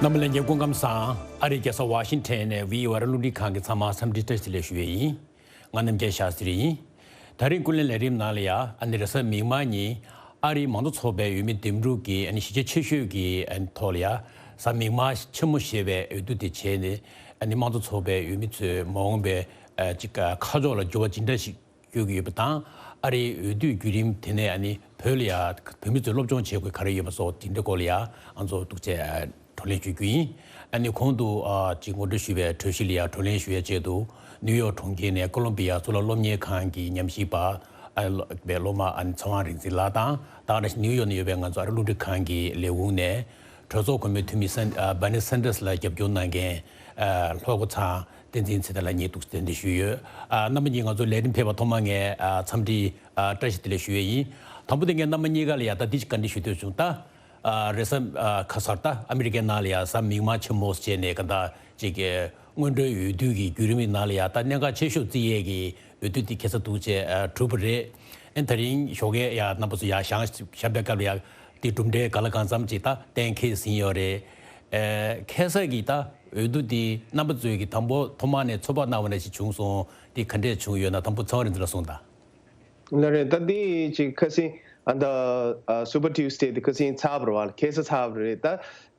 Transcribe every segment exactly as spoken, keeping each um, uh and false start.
རྣམ་པ་ལྷན་རྒྱས་སྐུ་ཁམས་བཟང་། ཨ་རིའི་རྒྱལ་ས་ཝ་ཤིང་ཊོན་ནས་བྷི་ཨོ་ཨེ་རླུང་འཕྲིན་ཁང་གི་ཚང་མ་འཚམས་འདྲི་བཀྲ་ཤིས་བདེ་ལེགས་ཞུ་ཡས་ཡིན། ང་རྣམ་རྒྱལ་ཤཱ་སྟྲི་ཡིན། ད་རིང་ཀུན་གླེང་ལས་རིམ་ནང་ལ་ཡ་ཨ་ནི་རེས་གཟའ་མིག་དམར་ཉིན་ཨ་རིའི་མང་གཙོ་ཚོགས་པའི་འོས་མི་འདེམས་སྒྲུག་གི་ཨ་ནི་གཞི་རྒྱ་ཆེ་ཤོས་ཀྱི་ཨ་ནི་ཐོག་ལ་ཡ་གཟའ་མིག་དམར་ཆེན་མོ་ཞེས་པའི་འོས་བསྡུ་དེ་བྱས་ནས་ཨ་ནི་མང་གཙོ་ཚོགས་པའི་འོས་མི་ཚོས་མ་འོངས་པའི་ཨ་ཅིག་ཁ་ཕྱོགས་ལ་འགྱུར་བ་ཇི་འདྲ་ཞིག་སྐྱོད་ཀྱི་ཡོད་པ་དང་། ཨ་རིའི་འོས་བསྡུའི་བརྒྱུད་རིམ་དེ་ནས་ཨ་ནི་བོད་ལ་ཡ་བོད་མི་ཚོས་སློབ་སྦྱོང་བྱེད་དགོས་ག་རེ་ཡོད་པ་སོགས་དེ་འདྲའི་སྐོར་ལ་ཡ་ང་ཚོ་ཐུགས་རྗེ་བགྲོ་གླེང་ཞུ་རྒྱུ་ཡིན། ཨ་ནི་གོང་དུ་ཨ་ཅིག་ངོ་སྤྲོད་ཞུས་པའི་གྲོས་གཞི་ལ་ཡ་བགྲོ་གླེང་ཞུ་ཡ་ཆེད་དུ་ནིའུ་ཡོག་གྲོང་ཁྱེར་ནས་ཀོ་ལོམ་བི་ཡ་གཙུག་ལག་སློབ་གཉེར་ཁང་གི་ཉམས་ཞིབ་པ་ཨ་ལོ་པའི་སློབ་མ་ཨ་ནི་ཚེ་དབང་རིག་འཛིན་ལགས་དང་། ད་ག་ནང་བཞིན་ནིའུ་ཡོག་ནས་ཡོད་པའི་ང་ཚོ་ཨ་རི་རླུང་འཕྲིན་ཁང་གི་ལས་ཁུངས་ནས་གྲོས་ཚོགས་གོང་མའི་འཐུས་མི་སན་ཨ་Bernie Sanders་ལ་རྒྱབ་སྐྱོར་གནང་མཁན་ཨ་ལྷོ་སྒོ་ཚང་བསྟན་འཛིན་ཚེ་བརྟན་ལགས་གཉིས་འདུག་གདན་འདྲེན་ཞུས་ཡོད། ཨ་རྣམ་པ་གཉིས་ང་ཚོ་ལས་རིམ་ཕེབས་པ་ཐོག་མ་ངས་ཨ་འཚམས་འདྲི་ཨ་བཀྲ་ཤིས་བདེ་ལེགས་ཞུ་ཡས་ཡིན། དང་པོ་དེ་ངས་རྣམ་པ་གཉིས་ཀ་ལ་ཡ་ད་འདི་ཞིག་བཀའ་འདྲི་ཞུ་འདོད་བྱུང་། ད་ཨ་རེས་གཟའ་ཨ་ཁ་སང་ད་ཨ་མི་རི་ཀའི་ནང་ལ་ཡ་གཟའ་མིག་དམར་ཆེན་མོ་བྱས་ནས་ག་ད་ཅིག་གི་སྔོན་འགྲོའི་འོས་བསྡུ་གི་བརྒྱུད་རིམ་གྱི་ནང་ལ་ཡ་ད་གནད་འགག་ཆེ་ཤོས་བརྩི་ཡས་ཀྱི་འོས་བསྡུ་འདི་ཁ་སང་ཐུག་བྱས་ཨ་གྲུབ་པ་རེད། ཨ་ནི་ད་རིང་ཞོགས་ཀས་ཡ་རྣམ་པ་ཚོ་ཡ་བཞེངས་བཞེངས་པའི་སྐབས་ལ་ཡ་དེ་གྲུབ་འབྲས་ག་ལ་གང་འཚམ་ཅིག་ད་གཏན་འཁེལ་ཟིན་ཡོད་རེད། ཨ་ཁ་སང་གི་ད་འོས་བསྡུ་འདི་རྣམ་པ་ཚོས་ཀྱི་དང་པོ་ཐོག་མ་ནས་ཚོད་དཔག་གནང་བ་ནང་བཞིན་བྱུང་སོང་། འདི་ག་འདྲས་བྱུང་ཡོད་ན་དང་པོ་ཚེ་དབང་རིག་འཛིན་ལགས་གསུངས་དང་། ལགས་རེད། ད་འདི་ཅིག་ཁ་སང་ཨ་ད་ཨ་Super Tuesday་དེ་ཁ་སང་ཚར་བ་རེད་བ། ཁ་སང་ཚར་བ་རེད། ད་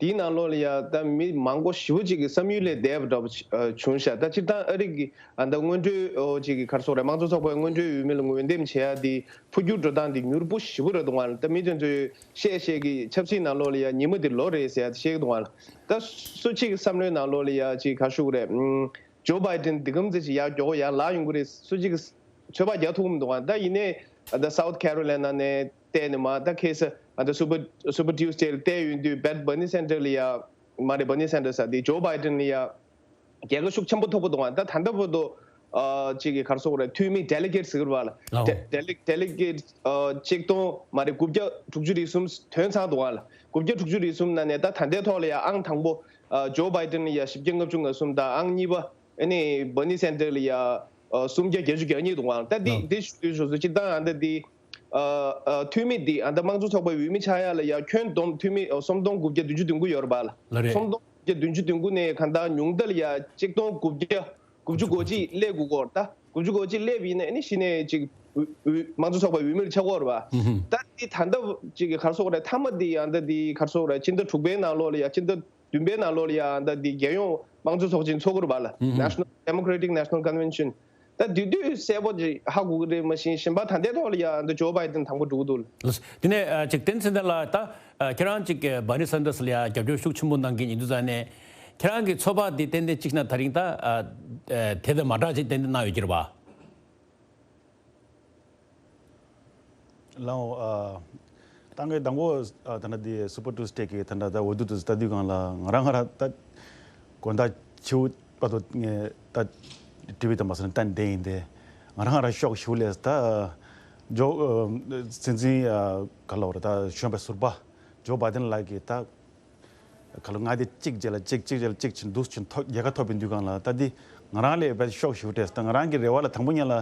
དེའི་ནང་ལོགས་ལ་ཡ་ད་མི་མང་པོ་ཞེ་པོ་ཅིག་གི་བསམ་ཡུལ་ལས་འདས་པ་འདྲ་པོ་ཅིག་ཨ་བྱུང་ཤག་ད་སྤྱིར་བཏང་ཨ་རི་གི་ཨ་ད་སྔོན་འགྲོའི་ཨོ་ཅིག་གི་ག་རེ་ཟེར་དགོས་རེད། མང་གཙོ་ཚོགས་པའི་སྔོན་འགྲོའི་འོས་མི་ལ་ངོས་འདེམས་བྱེད་ཡ་དེ་འཕོ་འགྱུར་འགྲོ་སྟངས་དེ་མྱུར་པོ་ཞེ་པོ་རེད་འདུག་ག་ལ། ད་མི་དེ་ཚོས་བཤད་བཤད་ཀྱི་ཆབ་སྲིད་ནང་ལོགས་ལ་ཡ་ཉི་མ་དེ་ལོ་རེད་ཟེར་ཡ་དེ་བཤད་ཀྱི་འདུག་ག་ལ། ད་སུ་གཅིག་གི་བསམ་བློའི་ནང་ལོགས་ལ་ཡ་ཅིག་ག་རེ་ཞུ་དགོས་རེད། ཨུམ། ཇོ་བྷའི་ཏིན་འདི་གམ་ཙེ་ཅིག་ཡར་མགྱོགས་པོ་ཡར་ལངས་ཡོང་གི་རེད། སུ་གཅིག་གིས་ཚོད་དཔག་རྒྱག་ཐུབ་ཀྱི་མི་འདུག་ག་ད་ཡིན་ནའི་ཨ་ད་South Carolina་ནས་བལྟས་ནས་མར་ད་ཁ་སང་ཨ་ད་Super Super Tuesday་ལ་བལྟས་ཡོང་དུས་བྷེ་Bernie Sanders་ལ་ཡ་མ་རེད། Bernie Sanders་ཟེར་དེ་ཇོ་བྷའི་ཏིན་ལ་ཡ་རྒྱལ་ཁ་ཤུགས་ཆེན་པོ་ཐོབ་པ་འདུག་ག་ད་ད་ལྟ་བར་དུ་ཨ་ཅིག་གི་ག་རེ་ཟེར་དགོས་རེད། འཐུས་མི་delegate་ཟེར་གི་རེད་བ་ལ། ཨོ། ཌེ་ཌེ་ལི་delegate་ཨ་གཅིག་སྟོང་མ་རེད་དགུ་བརྒྱ་དྲུག་ཅུ་རེ་གསུམ་ཐོན་ཚར་འདུག་ག་ལ། དགུ་བརྒྱ་དྲུག་ཅུ་རེ་གསུམ་ནང་ནས་ད་ད་ལྟའི་ཐོག་ལ་ཡ་ཨང་དང་པོ་ཨ་ཇོ་བྷའི་ཏིན་ལ་ཡ་བཞི་བརྒྱ་ལྔ་བཅུ་ང་གསུམ་དང་ཨང་གཉིས་པ་ཨ་ནི་Bernie Sanders་ལ་ཡ་ཨ་སུམ་བརྒྱ་བརྒྱད་ཅུ་གྱ་གཉིས་འདུག་ག་ད་འདི་ཨ་འདི་ཞུ་དུས་ཞུ་སུ་སྤྱིར་བཏང་ཨ་ད་འདི་ཨ་ཨ་འཐུས་མི་འདི་ཨ་ད་དམངས་གཙོ་ཚོགས་པའི་འོས་མི་ཆགས་ཡ་ལ་ཡ་ཁྱོན་བསྡོམས་འཐུས་མི་ཨ་སུམ་སྟོང་དགུ་བརྒྱ་བདུན་ཅུ་དོན་དགུ་ཡོད་རེད་པ་ལ། ལགས་རེད། སུམ་སྟོང་དགུ་བརྒྱ་བདུན་ཅུ་དོན་དགུ་ནས་གང་ལྟར་ཉུང་མཐའ་ལ་ཡ་གཅིག་སྟོང་དགུ་བརྒྱ་དགུ་བཅུ་གོ་གཅིག་སླེབས་དགོས་ཀྱི་ཡོད་རེད། ད་དགུ་བཅུ་གོ་གཅིག་སླེབས་ཡིན་ནའི་ཨ་ནི་གཞི་ནས་ཅིག་འོས་འོས་དམངས་གཙོ་ཚོགས་པའི་འོས་མི་ལ་ཆགས་ཀྱི་ཡོད་རེད་པ། ཨུ་ཧུམ། ད་འདི་ད་ལྟ་ཅིག་གི་ག་རེ་ཟེར་དགོས་རེད། མཐའ་མ་འདི་ཡ་ད་འདི་ག་རེ་ཟེར་དགོས་རེད། ཕྱི་ཟླ་དྲུག་པའི་ནང་ལོགས་ལ་ཡ་ཕྱི་ཟླ་བདུན་པའི་ནང་ལོགས་ལ་ཡ་ད་འདི་རྒྱལ་ཡོངས་དམངས་གཙོ་ཚོགས་ཆེན་འཚོགས་ཀྱི་རེད་པ་ལ། ཨུ་ཧུམ། National Democratic National Convention། ད་དེ་དུས་གསལ་པོ་ཅིག་ཧ་གོ་གི་རེད། མ་གཞི་གཞན་པ་ད་ལྟའི་ཐོག་ལ་ཡ་ད་ཇོ་བྷའི་ཏིན་དང་པོ་འགྲོ་གི་འདུག་ལ། ལགས། དེ་ནས་ཨ་ཅིག་བསྟན་འཛིན་ལགས་ད་ཨ་ཁྱེད་རང་ཅིག་གི་Bernie Sanders་ལ་ཡ་རྒྱབ་སྐྱོར་ཤུགས་ཆེན་པོ་གནང་མཁན་ཡིན་དུས་ཙང་ནས་ཁྱེད་རང་གི་ཚོད་དཔག་དེ་ཏན་ཏན་གཅིག་ན་ད་རིང་ད་ཨ་ཨ་དེ་དང་མ་འདྲ་ཅིག་ཏན་ཏན་གནང་ཡོད་ཀྱི་རེད་པ། ལགས་འོ། ཨ་ད་ངས་དང་པོ་ཨ་ད་ལྟ་འདི་Super Tuesday་གི་ད་ལྟ་ད་འོས་བསྡུ་དེ་ལྟ་དུས་སྒང་ལ་ང་རང་ང་རང་ད་དགོང་དག་ཕྱི་པོ་བར་དུ་ངས་ད་ཊི་ཝི་དང་མ་སོང་ནས་ལྟ་བསྡད་ཡིན་ཏེ། ང་རང་ང་རང་ཤོག་ཞུ་ལས་ད་ཇོ་ཨ་སྲིད་འཛིན་ཨ་ག་ལབ་དགོས་རེད། ད་གཞོན་པ་ཟུར་པ་ཇོ་བྷའི་ཏིན་ལགས་ཀྱིས་ད་ག་ལོ་མངའ་སྡེ་གཅིག་རྗེས་ལ་གཅིག་གཅིག་རྗེས་ལ་གཅིག་བྱས་འདུག་བྱས་ཐོབ་རྒྱལ་ཁ་ཐོབ་པའི་དུས་སྒང་ལ་ད་འདི་ང་རང་ལ་དཔེ་ཤོག་ཞུ་སྤྲད་ད་ང་རང་གི་རེ་བ་ལ་དང་པོ་ཉིད་ལ་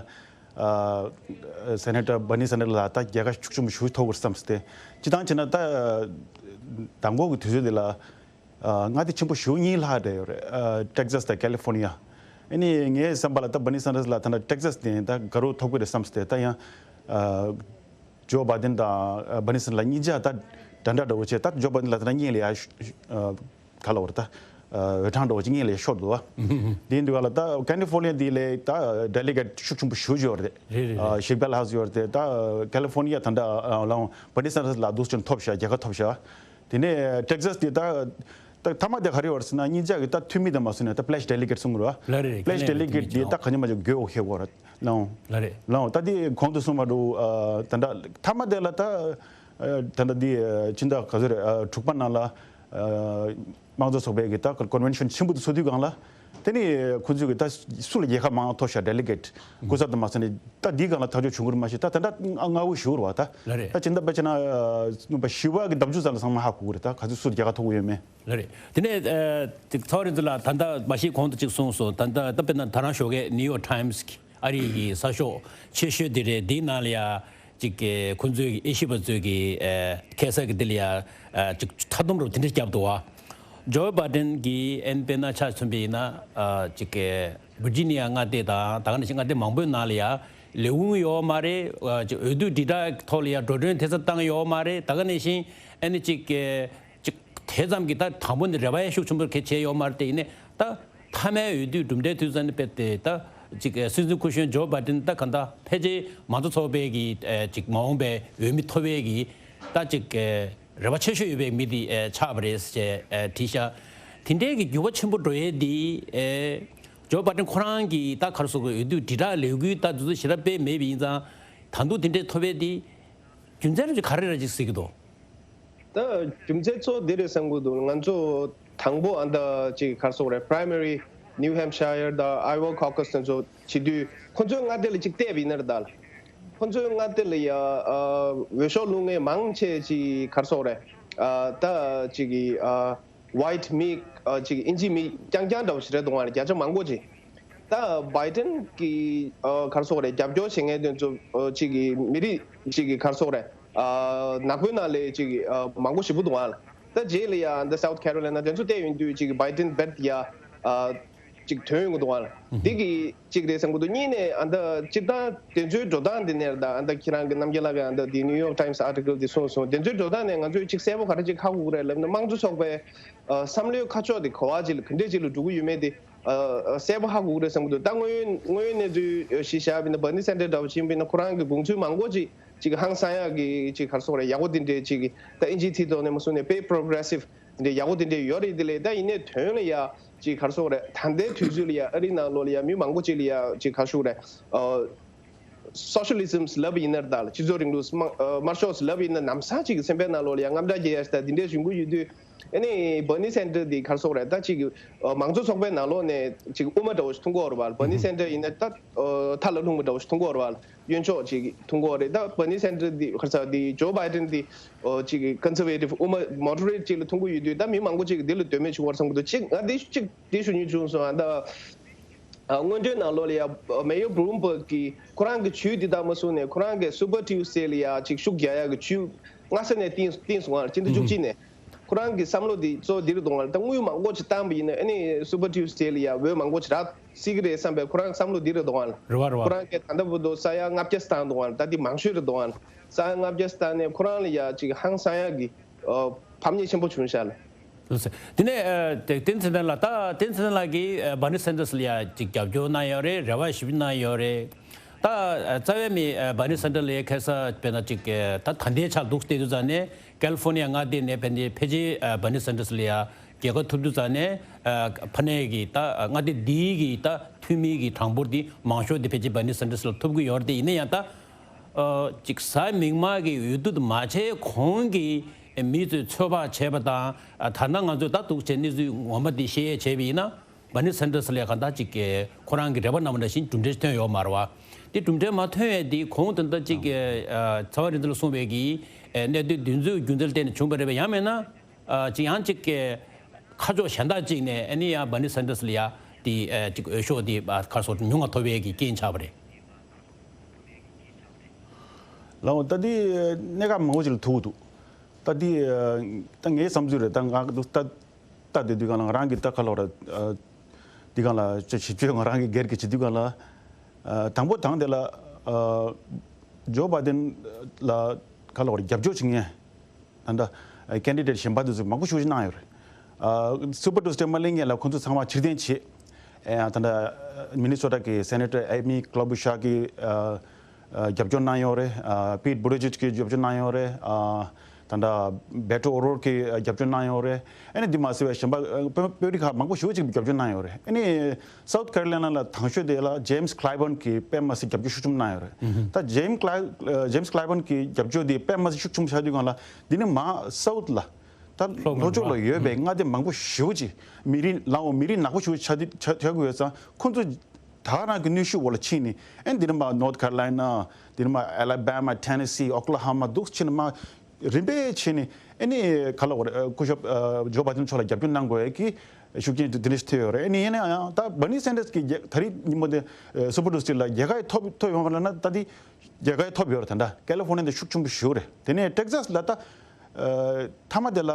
ཨ་Senator Bernie Sanders་ལ་ད་རྒྱལ་ཁ་ཤུགས་ཆེན་པོ་ཞིག་ཐོབ་དགོས་བསམ་སྟེ། སྤྱིར་བཏང་བྱས་ན་ད་དང་པོ་གི་དུས་ཚོད་འདི་ལ་ཨ་མངའ་སྡེ་ཆེན་པོ་ཞེ་པོ་གཉིས་ལྷག་བསྡད་ཡོད་རེད། ཨ་Texas་དང་California། ཨ་ནི་ངའི་བསམ་པ་ལ་ད་Bernie Sanders་ལ་ད་ལྟ་Texas་འདི་ད་དགའ་རབ་ཐོབ་ཀྱི་རེད་བསམ་སྟེ། ད་ཡང་ཨ་ཇོ་བྷའི་ཏིན་དང་ཨ་Bernie Sanders་ལ་གཉིས་ཆ་ད་འདྲ་འདྲ་འདྲ་བོ་བྱས། ད་ཇོ་བྷའི་ཏིན་ལ་ད་ལྟ་གཉིས་ལ་ཡ་ཤུ་ཨ་ག་ལབ་དགོས་རེད། ད་ཨ་འོས་གྲངས་འདྲ་བོ་ཅིག་གཉིས་ལ་ཡ་ཤོར་འདུག་བ། དེ་ཡིན་དུས་ག་ལ་ད་California་འདི་ལ་ད་delegate་ཤུགས་ཆེན་པོ་ཞེ་པོ་ཅིག་ཡོད་རེད། རེད་རེད་ཨ་རེད། ཤིག་པེལ་ཧའུ་སི་ཡོད་རེད། ད་California་ད་ལྟ་ཨ་ལའང་Bernie Sanders་ལ་འདུག་སེ་ཐོབ་ཤག་རྒྱལ་ཁ་ཐོབ་ཤག་དེ་ནས་Texas་དེ་ད་ད་མཐའ་མ་དེ་ག་རེ་ཡོད་རེད་ཟེར་ན། གཉིས་ཆ་གི་ད་འཐུས་མི་དང་མ་སོང་ནས་ད་pledge delegate་གསུང་གི་རེད་བ། ལགས་རེད། pledge delegate་དེ་ད་ག་ཉི་མ་ཅིག་དགོས་འོ་ཤེས་གོ་རེད་ལའང་། ལགས་རེད། ལའང་ད་དེ་གོང་དུ་གསུངས་པ་འདྲ་ཨ་ད་ད་མཐའ་མ་དེ་ལ་ད་ཨ་ད་ད་དེ་ཕྱི་ཟླ་ག་ཚོད་རེད། ཨ་དྲུག་པ་ནང་ལ་ཨ་དམངས་གཙོ་ཚོགས་པའི་གི་ད་convention་ཆེན་པོ་དེ་ཚོགས་དུས་སྒང་ལ། དེ་ནས་ཁོ་ཚོས་ཀྱི་ད་སུ་ལ་རྒྱལ་ཁ་མང་ཐོབ་ཤག delegate་སྐུ་ཚབ་དང་མ་སོང་ནས་ད་འདིའི་སྒང་ལ་ཐག་གཅོད་བྱུང་གི་རེད་མ་གཞི། ད་ད་ལྟ་སྔ་པོ་ཞེ་པོ་རེད་བ། ད་ལགས་རེད། ད་སྤྱིར་བཏང་དཔེ་བྱས་ན་ཨ་བཞི་པ་གི་ལྡབ་བཅུ་ཙམ་ལ་ཚང་མ་ཧ་གོ་གི་རེད། ད་ག་ཚོད་སུ་རྒྱལ་ཁ་ཐོབ་ཀྱི་ཡོད་མེད། ལགས་རེད། དེ་ནས་ཨ་ཚེ་དབང་རིག་འཛིན་ལགས་ད་ལྟ་མ་གཞི་གོང་དུ་ཅིག་གསུངས་སོང་། ད་ལྟ་ད་དཔེར་ན་ད་རང་ཞོགས་ཀས་New York Times་གི་ཨ་རི་གི་གསར་ཤོག་ཆེ་ཤོས་དེ་རེད། དེའི་ནང་ལ་ཡ་ཅིག་གི་ཁོ་ཚོའི་དབྱེ་ཞིབ་པ་ཚོས་ཀྱི་ཨ་ཁ་སང་གི་དེ་ལ་ཡ་ཨ་ཅིག་མཐའ་སྡོམ་རུ་དེ་འདྲ་བརྒྱབ་འདུག་བ། ཇོ་བྷའི་ཌེན་གྱིས་ཨན་དཔེར་ན་ཆ་མཚོན་པ་ཡིན་ན། ཨ་ཅིག་གི་ཝིར་ཇི་ནི་ཡ་མངའ་སྡེ་དང་ད་ག་ནང་བཞིན་མངའ་སྡེ་མང་པོའི་ནང་ལ་ཡ་ལས་ཁུངས་ཡོད་མ་རེད། ཨ་ཅིག་འོས་བསྡུ་དྲིལ་བསྒྲགས་ཐོག་ལ་ཡ་འགྲོ་གྲོན་དེ་ཚོ་བཏང་ཡོད་མ་རེད། ད་ག་ནང་བཞིན་ཨ་ནི་ཅིག་གི་ཅིག་དེ་ཙམ་གྱི་ད་དང་པོ་ནས་རེ་བ་ཡ་ཤུགས་ཆེན་པོ་ག་བྱས་ཡོད་མ་རེད། དེ་ཡིན་ནའི་ད་མཐའ་མའི་འོས་བསྡུ་གྲུབ་འབྲས་དུས་ཙམ་ནས་དཔེ་དེ་ད་ཅིག་སྲིད་འཛིན་སྐུ་གཞོན་ཇོ་བྷའི་ཌེན་ད་ག་ད་ཕལ་ཆེར་མང་གཙོ་ཚོགས་པའི་གི་ཨ་ཅིག་མ་འོངས་པའི་འོས་མི་ཐོབ་པའི་གི་ད་ཅིག་རེ་བ་ཆེ་ཤོས་ཡོད་པའི་མི་དེ་ཨ་ཆགས་པ་རེད་ཅེས་ཨ་བྲིས་ཤག་དེ་འདྲའི་གི་འགྱུར་བ་ཆེན་པོ་འགྲོ་ཡས་དེ་ཨ་ཇོ་བྷའི་ཌེན་ཁོ་རང་གི་ད་ག་རེ་ཟེར་དགོས། འོས་བསྡུ་དྲིལ་བསྒྲགས་ལས་འགུལ་ད་དུས་ཚོད་ཞེ་དྲག་སྤེལ་མེད་པ་ཡིན་ཙང་། ད་དུང་དེ་འདྲའི་ཐོབ་པའི་དེ་རྒྱུ་མཚན་རེ་ག་རེ་རེད་ཅིག་ཟེར་གྱི་འདུག་ད་རྒྱུ་མཚན་གཙོ་བོ་འདི་རེད་བསམ་གྱི་འདུག་ང་ཚོ་དང་པོ་ཨ་ད་ཅིག་ག་རེ་ཟེར་དགོས་རེད། Primary New Hampshire དང་Iowa Caucus དེ་ཚོ་བྱེད་དུས་ཁོ་ཚོའི་མངའ་སྡེ་ལ་ཅིག་བལྟས་པ་ཡིན་ན་རེད་ད། ཁོ་ཚོའི་མངའ་སྡེ་ལ་ཡ་ཨ་འོས་ཤོག་བླུག་མཁན་མང་ཆེ་ཅིག་ག་རེ་ཟེར་དགོས་རེད། ཨ་ད་ཅིག་གི་ཨ་ཝའིཊ་མི་ཨ་ཅིག་ཨིན་ཇི་མི་རྐྱང་རྐྱང་འདྲ་བོ་ཞིག་རེད་འདུག་བ། བརྒྱ་ཆ་མང་པོ་ཅིག་ད་བྷའི་ཌེན་གྱི་ཨ་ག་རེ་ཟེར་དགོས་རེད། རྒྱབ་སྐྱོར་བྱེད་མཁན་དེ་ཚོ་ཨ་ཅིག་གི་མི་རིགས་ཅིག་གི་ག་རེ་ཟེར་དགོས་རེད། ཨ་ནག་པོའི་ནང་ལ་ཅིག་ཨ་མང་པོ་ཞེ་པོ་འདུག་བ། ད་རྗེས་ལ་ཡ་འདི་South Carolina དེ་ཚོ་བལྟས་ཡོང་དུས་ཅིག་བྷའི་ཌེན་རྦད་ཡ་ཨ་ཅིག་ཐོན་ཡོང་གི་འདུག་བ། འདི་གི་གཅིག་རེད་བསམ་གྱི་འདུག་གཉིས་ནས་ཨ་ད་སྤྱིར་བཏང་དེ་ཚོའི་འགྲོ་སྟངས་འདི་ནས་ད་ཨ་ད་ཁྱེད་རང་གི་རྣམ་རྒྱལ་ལགས་ཀྱིས་ཨ་ད་འདི་New York Times article འདི་གསུངས་སོང་། དེ་ཚོའི་འགྲོ་སྟངས་ནས་ང་ཚོས་ཅིག་གསལ་པོ་ག་རེ་ཅིག་ཧ་གོ་གི་རེད་ལབ་ན། དམངས་གཙོ་ཚོགས་པའི་ཨ་བསམ་བློའི་ཁ་ཕྱོགས་དེ་ག་བ་ཅིག་ལ་ག་འདྲས་ཅིག་ལ་འགྲོ་གི་ཡོད་མེད་དེ་ཨ་གསལ་པོ་ཧ་གོ་གི་རེད་བསམ་གྱི་འདུག་ད་དངོས་ཡོད་དངོས་ཡོད་གནས་ཚུལ་གཞི་བཞག་པ་ཡིན་ན་Bernie Sanders འདྲ་བོ་ཅིག་ཡིན་པ་ཡིན་ན་ཁོ་རང་གི་དགོངས་ཚུལ་མང་པོ་ཅིག་ཅིག་ཧང་སང་ཡག་གི་ཅིག་ག་རེ་ཟེར་དགོས་རེད། ཡག་པོ་དེ་འདྲས་ཅིག་ད་ཨིན་ཇིའི་ཚིག་ཐོག་ནས་མ་གསུངས་ནས་དཔེ་progressive དེ་འདྲས་ཡག་པོ་དེ་འདྲས་ཡོད་རེད། དེ་ལས་ད་ཡིན་ནའི་དོན་ལ་ཡ་ཅིག་ག་རེ་ཟེར་དགོས་རེད། ད་ལྟའི་དུས་ཚོད་ལ་ཡ་ཨ་རིའི་ནང་ལོགས་ལ་ཡ་མི་མང་པོ་ཅིག་ལ་ཡ་ཅིག་ག་རེ་ཟེར་དགོས་རེད། ཨ་socialism ཟེར་ལབ་པ་ཡིན་ན་རེད་ད། སྤྱི་ཚོགས་རིང་ལུགས་དམར་ཨ་དམར་ཤོག་ཟེར་ལབ་པ་ཡིན་ན་ལམ་སང་ཅིག་གི་སེམས་པའི་ནང་ལོགས་ལ་ཡ་དངངས་སྐྲག་སྐྱེ་ཡ་ཞིག་ད་དེ་འདྲས་བྱུང་གི་ཡོད་དུས། ཨ་ནི་Bernie Sanders འདི་ག་རེ་ཟེར་དགོས་རེད། ད་ཅིག་གི་ཨ་མང་གཙོ་ཚོགས་པའི་ནང་ལོགས་ནས་ཅིག་དབུ་མ་འདྲ་བོ་ཞིག་མཐོང་གི་ཡོད་རེད་བ། Bernie Sanders ཡིན་ན་ད་ཨ་མཐའ་ལ་ལྷུང་བ་འདྲ་བོ་ཞིག་མཐོང་གི་ཡོད་རེད་བ། གཡོན་ཕྱོགས་ཅིག་མཐོང་གི་ཡོད་རེད། ད་Bernie Sanders འདི་ག་རེ་ཟེར་འདི་Joe Biden འདི་ཨ་ཅིག་གི་conservative དབུ་མ་moderate ཅིག་ལ་མཐོང་གི་ཡོད་དུས། ད་མི་མང་པོ་ཅིག་གིས་འདི་ལ་འདོད་མོས་བྱུང་བ་རེད་བསམ་གྱི་འདུག་གཅིག་ང་འདི་གཅིག་འདི་ཞུ་སྙིང་བྱུང་སོང་ཨ། ད་ཨ་སྔོན་འགྲོའི་ནང་ལོགས་ལ་ཡ་Mayor Bloomberg གིས་ཁོ་རང་གི་ཇུས་འདི་ལྟར་མ་བཟུང་ནས་ཁོ་རང་གི་Super Tuesday ལ་ཡ་ཅིག་ཤུགས་རྒྱག་ཡག་གི་ཇུས་སྔ་ས་ནས་བཏིང་བཏིང་སོང་ཨ། སྤྱི་ཟླ་བཅུ་གཅིག་ནས། ཁོ་རང་གི་བསམ་བློ་འདི་གཙོ་བོ་འདི་རེད་འདུག་ཨ། ད་དངུལ་མང་པོ་ཅིག་བཏང་བ་ཡིན་ན་ཨ་ནི་Super Tuesday ལ་ཡ་འོས་མང་པོ་ཅིག་རག་སྲིད་ཀྱི་རེད་བསམ་པའི་ཁོ་རང་བསམ་བློ་འདི་རེད་འདུག་ཨ། རེད་བ་རེད་བ། ཁོ་རང་གིས་ད་ལྟ་བར་དུ་ས་ཡ་ལྔ་བརྒྱ་བཏང་འདུག་ཨ། ད་འདི་མང་ཤོས་རེད་འདུག་ཨ། ས་ཡ་ལྔ་བརྒྱ་བཏང་ནས་ཁོ་རང་ལ་ཡ་ཅིག་ཧང་སང་ཡག་གི་ཨ་ཕམ་ཉེས་ཆེན་པོ་བྱུང་ཤག་ལ། ལགས་སོ། དེ་ནས་ཨ་དེ་བསྟན་འཛིན་ལགས། ད་བསྟན་འཛིན་ལགས་ཀྱིས་ཨ་Bernie Sanders ལ་ཡ་ཅིག་རྒྱབ་སྐྱོར་གནང་ཡོད་རེད། རེ་བ་ཞིབ་གནང་ཡོད་རེད། ད་ཨ་རྩ་བའི་མི་ཨ་Bernie Sanders ལ་ཡ་ཁ་སང་དཔེར་ན་ཅིག་ཨ་ད་ད་ལྟའི་ཆར་འདུག་བལྟས་དུས་ཙང་ནས་California མངའ་སྡེ་ནས་ཕན་ཚུན་ཕལ་ཆེར་ཨ་Bernie Sanders ལ་ཡ་རྒྱལ་ཁ་ཐོབ་དུས་ཙང་ནས་ཨ་ཕ་ནས་ཀྱི་ད་ཨ་མངའ་སྡེ་འདིའི་གི་ད་འཐུས་མི་གི་གྲངས་འབོར་འདི་མང་ཤོས་འདི་ཕལ་ཆེར་Bernie Sanders ལ་ཐོབ་ཀྱི་ཡོད་རེད། དེ་ཡིན་ན་ཡང་ད། ཨ་ཅིག་གཟའ་མིག་དམར་གྱི་འོས་བསྡུ་དུ་མ་བྱས་གོང་གི་མི་ཚོས་ཚོད་དཔག་བྱས་པ་དང་། ཨ་ད་ནང་ང་ཚོས་ད་འདུག་བྱས་གནས་ཚུལ་ངོ་མ་འདི་ཤེས་ཡས་བྱས་པ་ཡིན་ན། Bernie Sanders ལ་གང་ལྟར་ཅིག་གི་ཁོ་རང་གི་རེ་བ་གནང་བ་འདྲ་བཞིན་གྲུབ་འབྲས་ཐོན་ཡོད་མ་རེད་བ། དེ་གྲུབ་འབྲས་མ་ཐོན་ཡས་དེ་གོང་དུ་ད་ཅིག་གི་ཨ་ཚེ་དབང་རིག་འཛིན་ལ་གསུངས་པའི་གི་ཨ་གནད་དོན་འདི་ཚོའི་རྒྱུ་མཚན་ལ་བརྟེན་ནས་བྱུང་བ་རེད་པས། ཡང་མིན་ན་ཨ་ཅིག་ཡང་ཅིག་གི་ཁ་ཕྱོགས་གཞན་དག་ཅིག་ནས་ཨ་ནི་ཡང་Bernie Sanders ལ་ཡ་དེ་ཨ་ཅིག་འོས་ཤོག་དེ་ཨ་ག་རེ་ཟེར་ཉུང་བ་ཐོབ་པའི་གི་རྐྱེན་ཆགས་པ་རེད། ལགས་འོང་། ད་འདི་གནད་འགག་མང་པོ་ཅིག་ལ་ཐུག་འདུག་ད་འདི་ད་ངའི་བསམ་ཚུལ་རེད། ད་ང་ད་ལྟ་བསྡད་དུས་སྒང་ལ་ང་རང་གི་ད་ག་ལབ་ར། འདི་སྒང་ལ་ཅིག་ཞིབ་དཔྱོད་ང་རང་གི་སྒེར་གྱི་བྱེད་དུས་སྒང་ལ། དང་པོ་དང་དེ་ལ་ཇོ་བྷའི་ཌེན་ལ་ག་ལབ་ར་རྒྱབ་སྐྱོར་བྱེད་མཁན། ད་ལྟ་ཨ་candidate གཞན་པ་དེ་ཚོས་མང་པོ་ཞེ་པོ་ཅིག་གནང་ཡོད་རེད། ཨ་Super Tuesday མ་གླེང་མཁན་ལ་ཁོང་ཚོ་ཚང་མ་ཕྱིར་འཐེན་བྱས། ཨ་ད་ལྟ་Minnesota གི་Senator Amy Klobuchar གིས་ཨ་ཨ་རྒྱབ་སྐྱོར་གནང་ཡོད་རེད། ཨ་Pete Buttigieg གིས་རྒྱབ་སྐྱོར་གནང་ཡོད་རེད། ཨ་ད་ལྟ་Beto O'Rourke གིས་རྒྱབ་སྐྱོར་གནང་ཡོད་རེད། ཨ་ནི་འདི་མ་ཟད་པའི་གཞན་པ་ཨ་དཔོན་དཔོན་རིགས་ཁག་མང་པོ་ཞེ་པོ་ཅིག་རྒྱབ་སྐྱོར་གནང་ཡོད་རེད། ཨ་ནི། South Carolina ལ་དང་ཤོས་དེ་ལ་James Clyburn གིས་དཔེ་མ་སྲིད་རྒྱབ་སྐྱོར་ཤུགས་ཆེན་པོ་གནང་ཡོད་རེད། ད་James Cly- ཨ་James Clyburn གི་རྒྱབ་སྐྱོར་དེ་དཔེ་མ་སྲིད་ཤུགས་ཆེན་པོ་ཆགས་དུས་སྒང་ལ་འདི་ནི་མ་South ལ་ད་ལྷོ་ཕྱོགས་ལ་ཡོད་པའི་མངའ་སྡེ་མང་པོ་ཞེ་པོ་ཅིག་མི་རིགས་ལའོ་མི་རིགས་ནག་པོ་ཞེ་པོ་ཆགས་དུས་ཆགས་ཆགས་ཀྱི་ཡོད་ཙང་། ཁོང་ཚོ་ད་ག་རང་གི་གནོན་ཤུགས་འོག་ལ་ཕྱིན་ནས་ཨེ་འདི་ནི་མ་North Carolina འདི་ནི་མ་Alabama Tennessee Oklahoma འདུག་ཕྱིན་ནས་མ། རིམ་པས་བྱས་ནས་ཨ་ནི་ག་ལབ་དགོས་རེད། སྐུ་ཞབས་ཨ་ཇོ་བྷའི་ཌེན་མཆོག་ལ་རྒྱབ་སྐྱོར་གནང་དགོས་ཀྱི་ཤུགས་རྐྱེན་དེ་འདྲ་ཞིག་ཐེབས་ཡོད་རེད། ཨ་ནི་ཡིན་ན་ཡང་ད་Bernie Sanders གི་རྒྱ- ད་རེས་ཉིན་མོ་དེ་ཨ་Super Tuesday ལ་རྒྱལ་ཁ་ཡི་ཐོབ་ཐོབ་ཡོང་བ་ལབ་ན། ད་དེ་རྒྱལ་ཁ་ཡི་ཐོབ་ཡོད་རེད། ད་ལྟ་California དེ་ཤུགས་ཆེན་པོ་ཞིག་རེད། དེ་ནས་Texas ལ་ད་ ཨ་མཐའ་མ་དེ་ལ་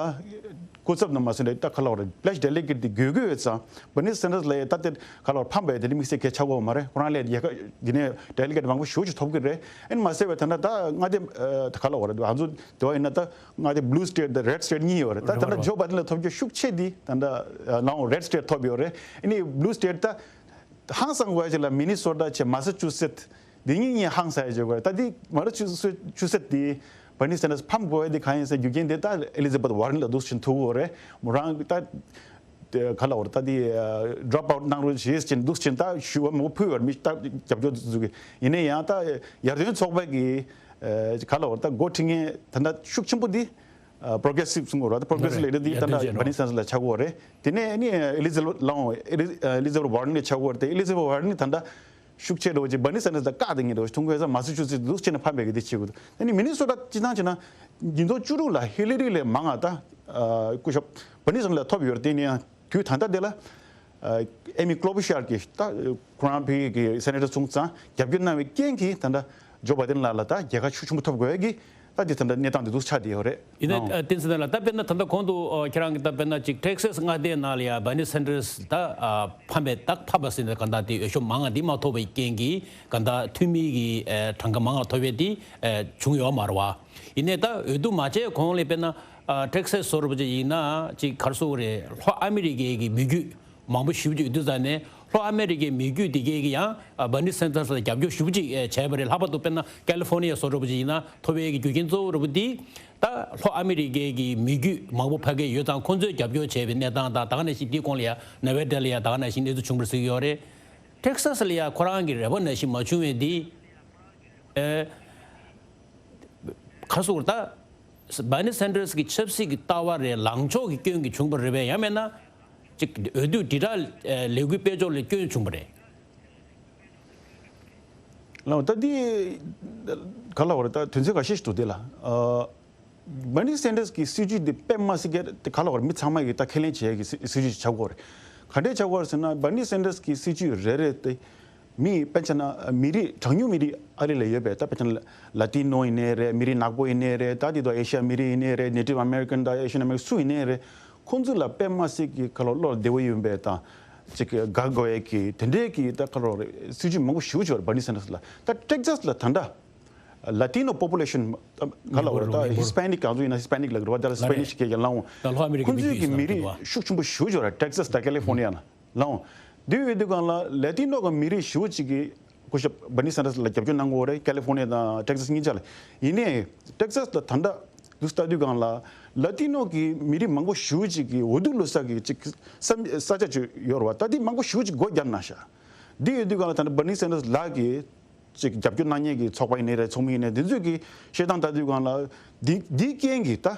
སྐུ་ཚབ་ནང་མ་སོང་ནས་ད་ག་ལབ་དགོས་རེད། Pledge Delegate དེ་དགོས་ཀྱི་ཡོད་ཙང་Bernie Sanders ལ་ད་དེ་ག་ལབ་དགོས་རེད། ཕམ་པའི་དེ་འདྲ་དམིགས་བསལ་གལ་ཆགས་ཀྱི་ཡོད་མ་རེད། ཁོ་རང་ལས་རྒྱལ་ཁབ་འདི་ནས་Delegate མང་པོ་ཞེ་པོ་ཅིག་ཐོབ་ཀྱི་རེད། ཨ་ནི་མ་ཟད་པའི་ད་ལྟ་ད་མངའ་སྡེ་ཨ་ག་ལབ་དགོས་རེད། ང་ཚོ་དེ་བ་ཡིན་ན་ད་མངའ་སྡེ་Blue State དང་Red State གཉིས་ཡོད་རེད། ད་ད་ལྟ་Joe Biden ལ་ཐོབ་རྒྱུ་ཤུགས་ཆེ་འདི་ད་ལྟ་ལའང་Red State ཐོབ་ཡོད་རེད། ཨ་ནི་Blue State ད་ཧང་སང་དགོས་ཡ་ཅིག་ལ་Minnesota བྱས་Massachusetts འདི་གཉིས་གཉིས་ཧང་སང་ཡ་ཅིག་དགོས་རེད། ད་འདི་Massachusetts འདི་Bernie Sanders ཕམ་དགོས་ཡ་འདི་གང་ཡིན་ཟེར་རྒྱུ་རྐྱེན་འདི་ད་Elizabeth Warren ལ་འདུག་སེ་ཐུག་གི་ཡོད་རེད། མོ་རང་ད་ག་ལབ་དགོས་རེད། ད་འདི་drop out གནང་རོགས་བྱེད་ཟེར་འདུག་སེ་ད་ཞུ་བ་མང་པོ་ཕུལ་ཡོད་རེད། མི་ད་རྒྱབ་སྐྱོར་ཚོ་གིས། ཡིན་ན་ཡང་ད་ཡར་ཐོན་ཚོགས་པ་གི་ག་ལབ་དགོས་རེད། ད་འགོ་ཁྲིད་མཁན་ད་ལྟ་ཤུགས་ཆེན་པོ་འདི་Progressive གསུང་གི་ཡོད་རེད། Progressive ལབ་ཡ་འདི་ད་ལྟ་Bernie Sanders ལ་ཆགས་ཀྱི་ཡོད་རེད། དེ་ནས་ཨ་ནི་Elizabeth ལའང་Elizabeth Warren ལ་ཆགས་ཀྱི་ཡོད་རེད། དེ་Elizabeth Warren ནི་ད་ལྟ་ཤུགས་ཆེ་འགྲོ་བ་ཅིག་Bernie Sanders ལ་བཀག་བསྡད་མཁན་འགྲོ་བ་ཅིག་མཐོང་གི་ཡོད་ཙང་Massachusetts འདུག་སེ་ནས་ཕམ་པའི་གི་དེ་བྱེད་དགོས་འདུག་ཨ་ནི་Minnesota སྤྱིར་བཏང་བྱས་ན་ཉིས་སྟོང་བཅུ་དྲུག་ལ་Hillary ལས་མང་ང་ད་སྐུ་ཞབས་Bernie Sanders ལ་ཐོབ་ཡོད་རེད། དེ་ནས་ཡང་དུས་ད་ལྟ་དེ་ལ་Amy Klobuchar གིས་ད་ཁོ་རང་ཕ་གི་Senator སོང་ཙང་རྒྱབ་སྐྱོར་གནང་བའི་རྐྱེན་གྱིས་ད་ལྟ་Joe Biden ལགས་ལ་ད་རྒྱལ་ཁ་ཤུགས་ཆེན་པོ་ཐོབ་དགོས་ཀྱི་ད་འདི་ད་ལྟ་གནས་སྟངས་འདི་འདུག་ཆགས་བསྡད་ཡོད་རེད། ཡིན་ན་ཨ་བསྟན་འཛིན་ལགས། ད་དཔེར་ན་ད་ལྟ་གོང་དུ་ཨ་ཁྱེད་རང་གིས་ད་དཔེར་ན་ཅིག་Texas མངའ་སྡེའི་ནང་ལ་ཡ་Bernie Sanders ད་ཨ་ཕམ་པའི་ད་ཕམ་པ་ཟེར་ནས་ག་ད་དེ་འོས་ཤོག་མང་ང་འདི་མ་ཐོབ་པའི་རྐྱེན་གྱིས་ག་ད་འཐུས་མི་གི་ཨ་གྲངས་ཀ་མང་ང་ཐོབ་པའི་དེ་ཨ་བྱུང་ཡོད་མ་རེད་བ། ཡིན་ནའི་ད་འོས་བསྡུ་མ་བྱས་གོང་ལ་དཔེར་ན་ཨ་Texas བཟོ་འདྲ་པོ་ཅིག་ཡིན་ན་ཅིག་ག་རེ་ཟེར་དགོས་རེད། ལྷོ་ཨ་མི་རི་ཀའི་གི་མི་རྒྱུད་མང་པོ་ཞེ་པོ་ཅིག་ཡོད་དུས་ཙང་ནས་ལྷོ་ཨ་མི་རི་ཀའི་མི་རྒྱུད་དེ་གས་ཀྱིས་ཡང་ཨ་Bernie Sanders ལ་རྒྱབ་སྐྱོར་ཞེ་པོ་ཅིག་ཨ་བྱས་པ་རེད། ལྷག་པར་དུ་དཔེར་ན་California བཟོ་འདྲ་པོ་ཅིག་ཡིན་ན་ཐོབ་པའི་གི་རྒྱུ་རྐྱེན་གཙོ་བོ་འདྲ་པོ་འདི་ད་ལྷོ་ཨ་མི་རི་ཀའི་གི་མི་རྒྱུད་མང་པོ་ཕ་གིར་ཡོད་ཙང་ཁོང་ཚོས་རྒྱབ་སྐྱོར་བྱས་པའི་གནས་སྟངས་དང་། ད་ག་ནང་བཞིན་འདིའི་གོང་ལ་ཡ་Nevada ལ་ཡ་ད་ག་ནང་བཞིན་གནས་ཚུལ་བྱུང་བ་རེད་ཟེར་གྱི་ཡོད་རེད། Texas ལ་ཡ་ཁོ་རང་གི་རེ་བ་ནང་བཞིན་མ་བྱུང་བའི་འདི་ཨེ། ག་རེ་ཟེར་དགོས་རེད། ད་Bernie Sanders གི་ཆབ་སྲིད་ཀྱི་ལྟ་བ་རེད། ལངས་ཕྱོགས་ཀྱི་སྐྱོན་གྱིས་བྱུང་བ་རེད་པས། ཡང་མིན་ན་ཅིག་འོས་བསྡུ་དྲིལ་བསྒྲགས་ཨེ་ལས་འགུལ་སྤེལ་ཕྱོགས་ལ་སྐྱོན་བྱུང་བ་རེད། ལགས་ད་འདི་ག་ལབ་དགོས་རེད། ད་དོན་ཚན་ཁ་ཤས་ཤིག་འདུག་དེ་ལ་ཨ། Bernie Sanders གི་སྲིད་ཇུས་འདི་དཔེ་མ་སྲིད་ཀྱི་དེ་ག་ལབ་དགོས་རེད། མི་ཚང་མ་གིས་ད་ཁས་ལེན་བྱེད་ཡ་གི་སྲིད་སྲིད་ཇུས་ཤིག་ཆགས་ཀྱི་ཡོད་རེད། ག་འདྲས་ཆགས་ཀྱི་ཡོད་རེད་ཟེར་ན་Bernie Sanders གི་སྲིད་ཇུས་རེ་རེ་དེ་མི་དཔེ་ཆ་ན་མི་རིགས་གྲངས་ཉུང་མི་རིགས་ཨ་རི་ལ་ཡོད་པའི་ད་དཔེ་ཆ་ན་Latino ཡིན་ནའི་རེད། མི་རིགས་ནག་པོ་ཡིན་ནའི་རེད། ད་དེ་དང་ཨེ་ཤ་ཡ་མི་རིགས་ཡིན་ནའི་རེད། Native American དང་Asian American སུ་ཡིན་ནའི་རེད། ཁོང་ཚོ་ལ་དཔེ་མ་སྲིད་ཀྱི་ག་ལབ་བློ་ལ་བདེ་བོ་ཡོད་པའི་དང་ཅིག་དགའ་དགོས་ཡ་གི་དེ་འདྲས་ཀྱི་ད་ག་ལབ་དགོས་རེད། སྲིད་ཇུས་མང་པོ་ཞེ་པོ་ཅིག་ཡོད་རེད་Bernie Sanders ལ། ད་Texas ལ་ད་ལྟ་Latino population ག་ལབ་དགོས་རེད། ད་Hispanic གང་ཚོ་ཡིན་ན་Hispanic ལབ་དགོས་རེད་བ། ད་Spanish སྐད་ཀྱི་ལབ་འོང་། ད་ལྷོ་ཨ་མི་རི་ཀའི་ཁོང་ཚོའི་མི་གི་རྒྱུད་མི་ཟེར་རིགས་དགོས་པ། ཤུགས་ཆེན་པོ་ཞེ་པོ་ཅིག་ཡོད་རེད་Texas དང་California ལ་ལབ་འོང་། དེ་ཡོད་དུས་སྒང་ལ་Latino གི་མི་རིགས་ཞེ་པོ་ཅིག་གིས་སྐུ་ཞབས་Bernie Sanders ལ་རྒྱབ་སྐྱོར་གནང་གི་ཡོད་རེད། California དང་Texas གཉིས་ཆ་ལ། ཡིན་ནའི་Texas ལ་ད་ལྟ་འདུག་ལྟ་དུས་སྒང་ལ་Latino གི་མི་རིགས་མང་པོ་ཞེ་པོ་ཅིག་གིས་འོས་བསྡུ་བླུག་ས་གི་ཅིག་ས་ས་ཆ་ཅིག་ཡོད་རེད་བ། ད་དེ་མང་པོ་ཞེ་པོ་ཅིག་སྒོ་བརྒྱབ་གནང་ཤག་དེ་ཡོད་དུས་སྒང་ལ་ད་ལྟ་Bernie Sanders ལགས་ཀྱིས་ཅིག་རྒྱབ་སྐྱོར་གནང་མཁན་གྱི་ཚོགས་པ་ཡིན་ནའི་རེད། ཚོགས་མི་ཡིན་ནའི་འདི་ཚོས་ཀྱིས་བཤད་སྟངས་ལྟ་དུས་སྒང་ལ་འདི་འདིའི་རྐྱེན་གྱིས་ད་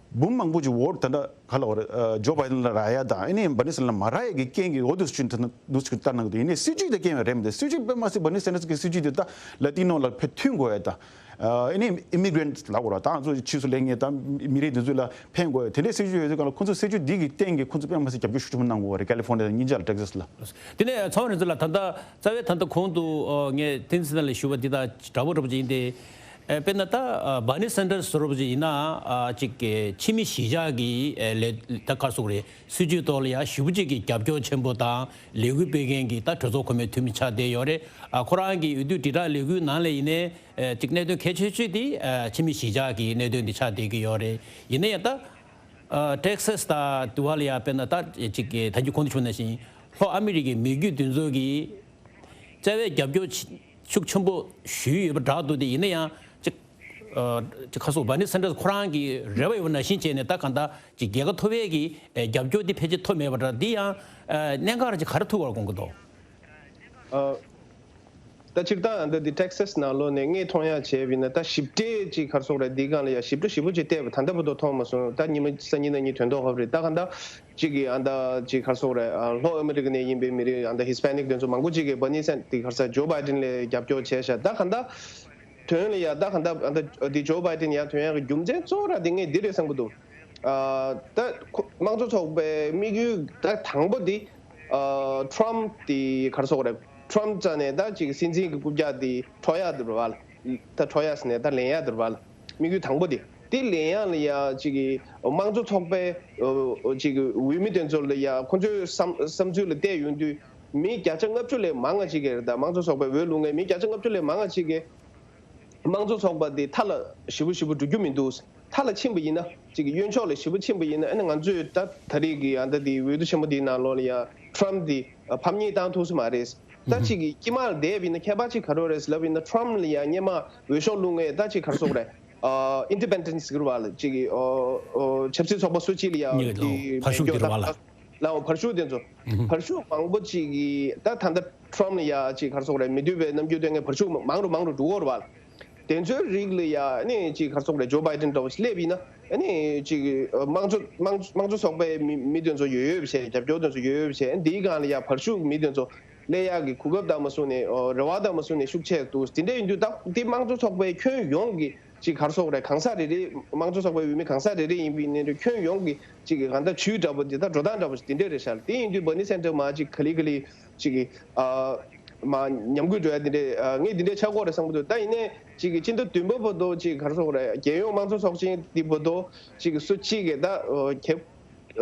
འབུམ་མང་པོ་ཅིག་vote ད་ལྟ་ག་ལབ་དགོས་རེད། Joe Biden ལ་རག་ཡ་དང་ཨ་ནི་Bernie Sanders ལ་མ་རག་ཡ་གི་རྐྱེན་གྱིས་འོས་བསྡུ་ཞུ་འདི་འདུག་ཅིག་ལྟ་གནང་གི་འདུག་ཡིན་ནའི་སྲིད་ཇུས་དེ་རྐྱེན་པས་རེད་མི་འདུག་སྲིད་ཇུས་དཔེ་མ་སྲིད་Bernie Sanders གི་སྲིད་ཇུས་དེ་ད་Latino ལ་ཕན་མཐུན་དགོས་ཡ་དང་ཨ་ནི་immigrant ལབ་དགོས་རེད། ད་ང་ཚོ་ཕྱིས་སུ་སླེབས་མཁན་ད་མི་རིགས་འདི་ཚོ་ལ་ཕན་དགོས་ཡ་དེ་འདྲའི་སྲིད་ཇུས་ཡོད་དུས་སྒང་ལ་ཁོང་ཚོ་སྲིད་ཇུས་འདི་གི་སྟེང་གི་ཁོང་ཚོ་དཔེ་མ་སྲིད་རྒྱབ་སྐྱོར་ཤུགས་ཆེན་པོ་གནང་དགོས་རེད། California དང་གཉིས་ཆ་ལ་Texas ལ། དེ་ནས་ཚང་མ་རེད་ཚོད་ལ་ད་ལྟ་རྩ་བའི་ད་ལྟ་གོང་དུ་ངས་བསྟན་འཛིན་ལགས་ལ་ཞུ་བ་འདི་དང་འདྲ་པོ་འདྲ་པོ་ཅིག་ཡིན་ཏེ། དཔེར་ན་ད་Bernie Sanders བཟོ་འདྲ་པོ་ཅིག་ཡིན་ན་ཅིག་ཕྱི་མི་གཞིས་ཆགས་ཀྱི་ལས་ད་ག་རེ་ཟེར་དགོས་རེད། སྲིད་ཇུས་ཐོག་ལ་ཡང་ཞེ་པོ་ཅིག་གི་རྒྱབ་སྐྱོར་ཆེན་པོ་དང་ལས་འགུལ་སྤེལ་མཁན་གྱི་ད་གྲོས་ཚོགས་གོང་མའི་འཐུས་མི་ཆགས་བསྡད་ཡོད་རེད། ཁོ་རང་གི་འོས་བསྡུ་དྲིལ་བསྒྲགས་ལས་འགུལ་ནང་ལ་ཡིན་ནའི་ཅིག་གནད་དོན་གལ་ཆེ་ཤོས་དེ་ཕྱི་མི་གཞིས་ཆགས་ཀྱི་གནད་དོན་དེ་ཆགས་བསྡད་ཀྱི་ཡོད་རེད། ཡིན་ན་ཡང་ད། ཨ་Texas དང་དུ་བ་ལ་ཡ་དཔེར་ན་ད་ཅིག་གི་ད་གིན་གོང་དུ་ཞུས་ནང་བཞིན་ལྷོ་ཨ་མི་རི་ཀའི་མི་རྒྱུད་དེ་ཚོ་གིས་རྩ་བའི་རྒྱབ་སྐྱོར་ཤུགས་ཆེན་པོ་ཞུས་ཡོད་པ་འདྲ་འདུག་དེ་ཡིན་ན་ཡང་ཅིག་ཨ་ཅིག་ཁ་སོ་Bernie Sanders ཁོ་རང་གི་རེ་བ་ཡོད་པ་ནང་བཞིན་བྱས་ནས་ད་གང་ལྟར་ཅིག་རྒྱལ་ཁ་ཐོབ་ཡས་ཀྱི་རྒྱབ་སྐྱོར་དེ་ཕལ་ཆེར་ཐོབ་མེད་པ་འདྲ། འདི་ཡང་གནད་འགག་ར་ཅིག་ག་རེ་ཐུག་པར་དགོངས་ཀྱི་འདུག་ཨ། ད་སྤྱིར་བཏང་ཨ་འདི་Texas ནང་ལོགས་ནས་ངས་མཐོང་ཡག་བྱས་པ་ཡིན་ན་ད་ཞིབ་ཕྲའི་ཅིག་ག་རེ་ཟེར་དགོས་རེད། འདི་སྒང་ལ་ཡ་ཞིབ་ཕྲ་ཞིབ་པོ་ཅིག་བལྟས་པ་ད་ལྟ་བར་དུ་མཐོང་མ་སོང་། ད་ཉི་མ་གསར་ཉིན་གནངས་ཉིན་དོན་ཐོག་ཧ་པ་རེད། ད་གང་ལྟར་ཅིག་གི་ཨ་ད་ཅིག་ག་རེ་ཟེར་དགོས་རེད། ལྷོ་ཨ་མི་རི་ཀ་ནས་ཡིན་པའི་མི་རིགས་ཨ་ད་Hispanic དེ་ཚོ་མང་པོ་ཅིག་གིས་Bernie Sanders དེ་ག་རེ་ཟེར་Joe Biden ལ་རྒྱབ་སྐྱོར་བྱས་ཤག་ད་གང་ལྟར་དོན་ལ་ཡ་ད་གང་ལྟར་ཨ་ད་འདི་Joe Biden ཡར་ཐོན་ཡག་གི་རྒྱུ་མཚན་གཙོ་བོ་ར་འདི་ངས་འདི་རེད་བསམ་གྱི་འདུག་ཨ་ད་ཁོ་དམངས་གཙོ་ཚོགས་པའི་དམིགས་ཡུལ་ད་དང་པོ་འདི་ཨ་Trump དེ་ག་རེ་ཟེར་དགོས་རེད། Trump རྩ་ནས་ད་ཅིག་སྲིད་འཛིན་གྱི་རྐུབ་བཀྱག་དེ་འཕྲོག་ཡག་དེ་རེད་བ། ད་འཕྲོག་ཡག་ཟེར་ནས་ད་ལེན་ཡག་དེ་རེད་བ། དམིགས་ཡུལ་དང་པོ་དེ། དེ་ལེན་ཡག་ལ་ཡ་ཅིག་གི་དམངས་གཙོ་ཚོགས་པའི་ཨོ་ཅིག་གི་འོས་མི་དེ་ཚོ་ལ་ཡ་ཁོ་ཚོའི་བསམ་བསམ་ཚུལ་ལ་བལྟས་ཡོང་དུས་མི་བརྒྱ་ཆ་ལྔ་བཅུ་ལས་མང་ང་ཅིག་གི་རེད། ད་དམངས་གཙོ་ཚོགས་པའི་འོས་བླུག་མཁན་མི་བརྒྱ་ཆ་ལྔ་བཅུ་ལས་མང་ང་ཅིག་གི་དམངས་གཙོ་ཚོགས་པ་དེ་མཐའ་ལ་ཞེ་པོ་ཞེ་པོ་འགྲོ་རྒྱུ་མི་འདུག་མཐའ་ལ་ཕྱིན་པ་ཡིན་ན་ཅིག་གི་གཡོན་ཕྱོགས་ལ་ཞེ་པོ་ཕྱིན་པ་ཡིན་ན་ཨ་ནི་ང་ཚོས་ད་ད་རེས་ཀྱི་ཨ་ད་དེ་འོས་བསྡུ་ཆེན་མོ་དེའི་ནང་ལོགས་ལ་ཡ་ཁྲམ་དེ་ཕམ་ཉེས་བཏང་ཐུབ་ས་མ་རེད། ད་ཅིག་གི་དཀྱིལ་མ་ལ་བསྡད་པ་ཡིན་ན་ཁྱད་པར་ཅིག་ག་རེ་རེད་ལབ་ཡིན་ན་ཁྲམ་ལ་ཡ་སྔོན་མ་འོས་ཤོག་བླུག་མཁན་ད་ཅིག་ག་རེ་ཟེར་དགོས་རེད། ཨ་ཨིན་ཌི་པེན་ཌེན་སི་ཟེར་བ་ལ་ཅིག་གི་ཨོ་ཨོ་ཆབ་སྲིད་ཚོགས་པ་སུ་གཅིག་ལ་ཡ་ཉེ་ལོ་དེ་ཕར་ཞུགས་མེད་འགྱོ་དེ་རེད་བ་ད་ལ། ལའོ་བར་ཤུག་དེ་ཚོ། ཨུ་ཧུ། བར་ཤུག་མང་པོ་ཅིག་གིས་ད་ད་ལྟ་ཁྲོམ་ལ་ཡ་ཅིག་ག་རེ་ཟེར་དགོས་རེད། མི་འདོད་པའི་རྣམ་འགྱུར་སྟོན་མཁན་བར་ཤུག་མང་རུ་མང་རུ་འགྲོ་གི་ཡོད་རེད་བ། དེ་ཚོའི་རིགས་ལ་ཡ་ཨ་ནི་ཅིག་ག་རེ་ཟེར་དགོས་རེད། ཇོ་བྷའི་ཌེན་འདྲ་བོ་ཞིག་སླེབས་ཡིན་ན་ཨ་ནི་ཅིག་དམངས་གཙོ་དམངས་དམངས་གཙོ་ཚོགས་པའི་མི་མི་དེ་ཚོ་ཡོད་ཡོད་བྱས། རྒྱབ་སྐྱོར་དེ་ཚོ་ཡོད་ཡོད་བྱས། ཨ་ནི་དེའི་སྒང་ལ་ཡ་བར་ཤུག་མི་དེ་ཚོ་སླེབས་ཡག་གི་གོ་སྐབས་དང་མ་སོང་ནས་ཨོ་རེ་བ་དང་མ་སོང་ནས་ཤུགས་ཆེ་འདུག་དེ་འདྲ་ཡིན་དུས་ད་དེ་དམངས་གཙོ་ཚོགས་པའི་ཁྱོན་ཡོངས་ཀྱི་ཅིག་ག་རེ་ཟེར་དགོས་རེད། གང་ཟག་རེ་རེ་དམངས་གཙོ་ཚོགས་པའི་འོས་མི་གང་ཟག་རེ་རེ་ཡིན་པའི་གནས་འདྲ་ཁྱོན་ཡོངས་ཀྱི་ཅིག་གི་གང་ལྟར་ཇུས་འདྲ་པོ་འདི་ལྟར་འགྲོ་སྟངས་འདྲ་པོ་ཞིག་འདི་འདྲས་རེད་ཤག་དེ་ཡིན་དུས་བར་ནི་སན་ཌར་མར་ཅིག་ག་ལེ་ག་ལེ་ཅིག་གི་ཨ་མར་ཉམས་རྒུད་འགྲོ་ཡ་འདི་འདྲས་ཨ་ངས་འདི་འདྲས་ཆགས་ཀྱི་ཡོད་རེད་བསམ་གྱི་འདུག་ད་ཡིན་ནའི་ཅིག་གི་སྤྱི་ཟླ་བདུན་པ་བར་དུ་ཅིག་ག་རེ་ཟེར་དགོས་རེད། རྒྱལ་ཡོངས་དམངས་གཙོ་ཚོགས་ཆེན་འདི་བར་དུ་ཅིག་གི་སུ་གཅིག་གིས་ད་ཨོ་གྱེས་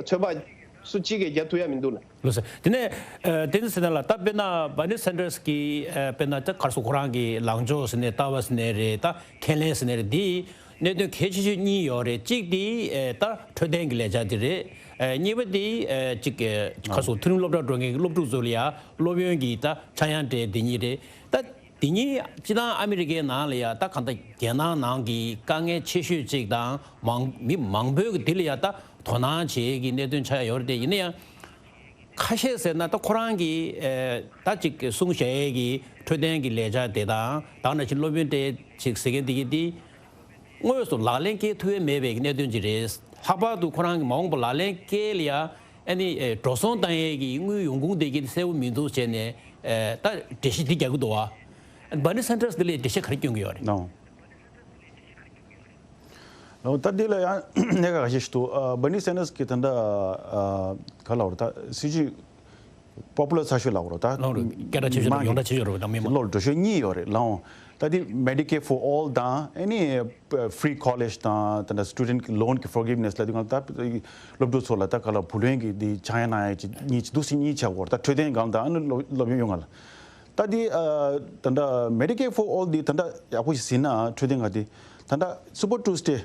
ཚོད་དཔག་སུ་གཅིག་གིས་རྒྱག་ཐུབ་ཡ་མི་འདུག་ལ། ལགས་སོ། དེ་ནས་ཨ་དེ་ནི་ཟེར་ན་ལ་ད་དཔེར་ན་བར་ནི་སན་ཌར་སི་གི་ཨ་དཔེར་ན་ད་ག་རེ་ཟེར་དགོས་རེད། ཁོ་རང་གི་ལངས་ཕྱོགས་ཟེར་ནའི་ལྟ་བ་ཟེར་ནའི་རེད། ད་ཁས་ལེན་ཟེར་ནའི་རེད། འདི་གནད་དོན་གལ་ཆེ་ཤོས་གཉིས་ཡོད་རེད། གཅིག་དེ་ཨེ་ད་འཕྲོད་བསྟེན་གྱི་ལས་འཆར་དེ་རེད། ཨེ་གཉིས་པ་དེ་ཨེ་གཅིག་ཨེ་ག་རེ་ཟེར་དགོས། མཐོ་རིམ་སློབ་གྲྭར་འགྲོ་མཁན་གྱི་སློབ་ཕྲུག་ཚོ་ལ་ཡ་སློབ་ཡོན་གྱི་ད་ཆག་ཡང་སྤྲད་དེ་གཉིས་རེད། ད་དེ་གཉིས་སྤྱིར་བཏང་ཨ་མི་རི་ཀའི་ནང་ལ་ཡ་ད་གང་ལྟར་རྒྱལ་ནང་ནང་གི་དཀའ་ངལ་ཆེ་ཤོས་གཅིག་དང་མང་མི་མང་པོས་གི་དེ་ལ་ཡ་ད་དོ་སྣང་བྱེད་ཀྱི་གནད་དོན་ཆགས་ཡ་ཡོད་རེད་དེ། ཡིན་ན་ཡང་ཁ་ཤས་ཟེར་ན་ད་ཁོ་རང་གིས་ཨེ་ད་ཅིག་གསུང་བཤད་ཀྱི་འཕྲོད་བསྟེན་གྱི་ལས་འཆར་དེ་དང་ད་ག་ནང་བཞིན་སློབ་ཡོན་དེ་ཅིག་ཟེར་མཁན་དེ་གི་དེ་དངོས་སུ་ལག་ལེན་བཀལ་ཐུབ་ཡ་མེད་པའི་གནད་དོན་ཅིག་རེད། ལྷག་པར་དུ་ཁོ་རང་གིས་མ་འོངས་པ་ལག་ལེན་བཀལ་ཡ་ཨ་ནི་ཨེ་འགྲོ་སོང་བཏང་ཡས་ཀྱི་དངུལ་ཡོང་ཁུངས་དེ་གི་གསལ་པོ་མི་འདུག་བྱས་ནས་ཨེ་ད་འགྲེལ་བཤད་འདི་རྒྱག་གི་འདུག་བ། བར་ནི་སན་ཌར་སི་འདི་ལ་འགྲེལ་བཤད་ག་རེ་སྐྱོན་གྱི་ཡོད་རེད། ནོ། ཨོ་ད་འདི་ལ་ཡང་གནད་འགག་ཁ་ཤས་ཤིག་འདུག་ཨ་བར་ནི་སན་ཌར་སི་གིས་ད་ལྟ་ཨ་ག་ལབ་དགོས་རེད། ད་སྲིད་ཇུས་པོ་པུ་ལར་ཚ་ཤོས་ལབ་དགོས་རེད། ད་ལགས་རེད། སྐད་གྲགས་ཆེ་ཤོས་དང་མི་མང་ཡོངས་གྲགས་ཆེ་ཤོས་རེད་བ། ད་མི་མང་ལོར་འགྲོ་ཤོས་གཉིས་ཡོད་རེད་ལགས། ད་འདི་Medicaid for All དང་ཨ་ནི་Free College དང་ད་ལྟ་Student Loan གི་Forgiveness ལབ་དུས་སྒང་ལ་ད་སློབ་ཕྲུག་ཚོ་ལ་ད་ག་ལ་བུ་ལོན་གྱི་འདི་ཆག་ཡང་གནང་ཡ་ཅིག་གཉིས་ཅིག་འདུག་སེ་གཉིས་ཆགས་ཀྱི་ཡོད་རེད། ད་འཕྲོད་བསྟེན་སྒང་དང་ཨ་ནི་སློབ་སློབ་ཡོན་སྒང་ལ། ད་འདི་ཨ་ད་ལྟ་Medicaid for All འདི་ད་ལྟ་ཡག་པོ་ཞིག་ཟིན་ན་འཕྲོད་བསྟེན་སྒང་འདི་ད་ལྟ་Super Tuesday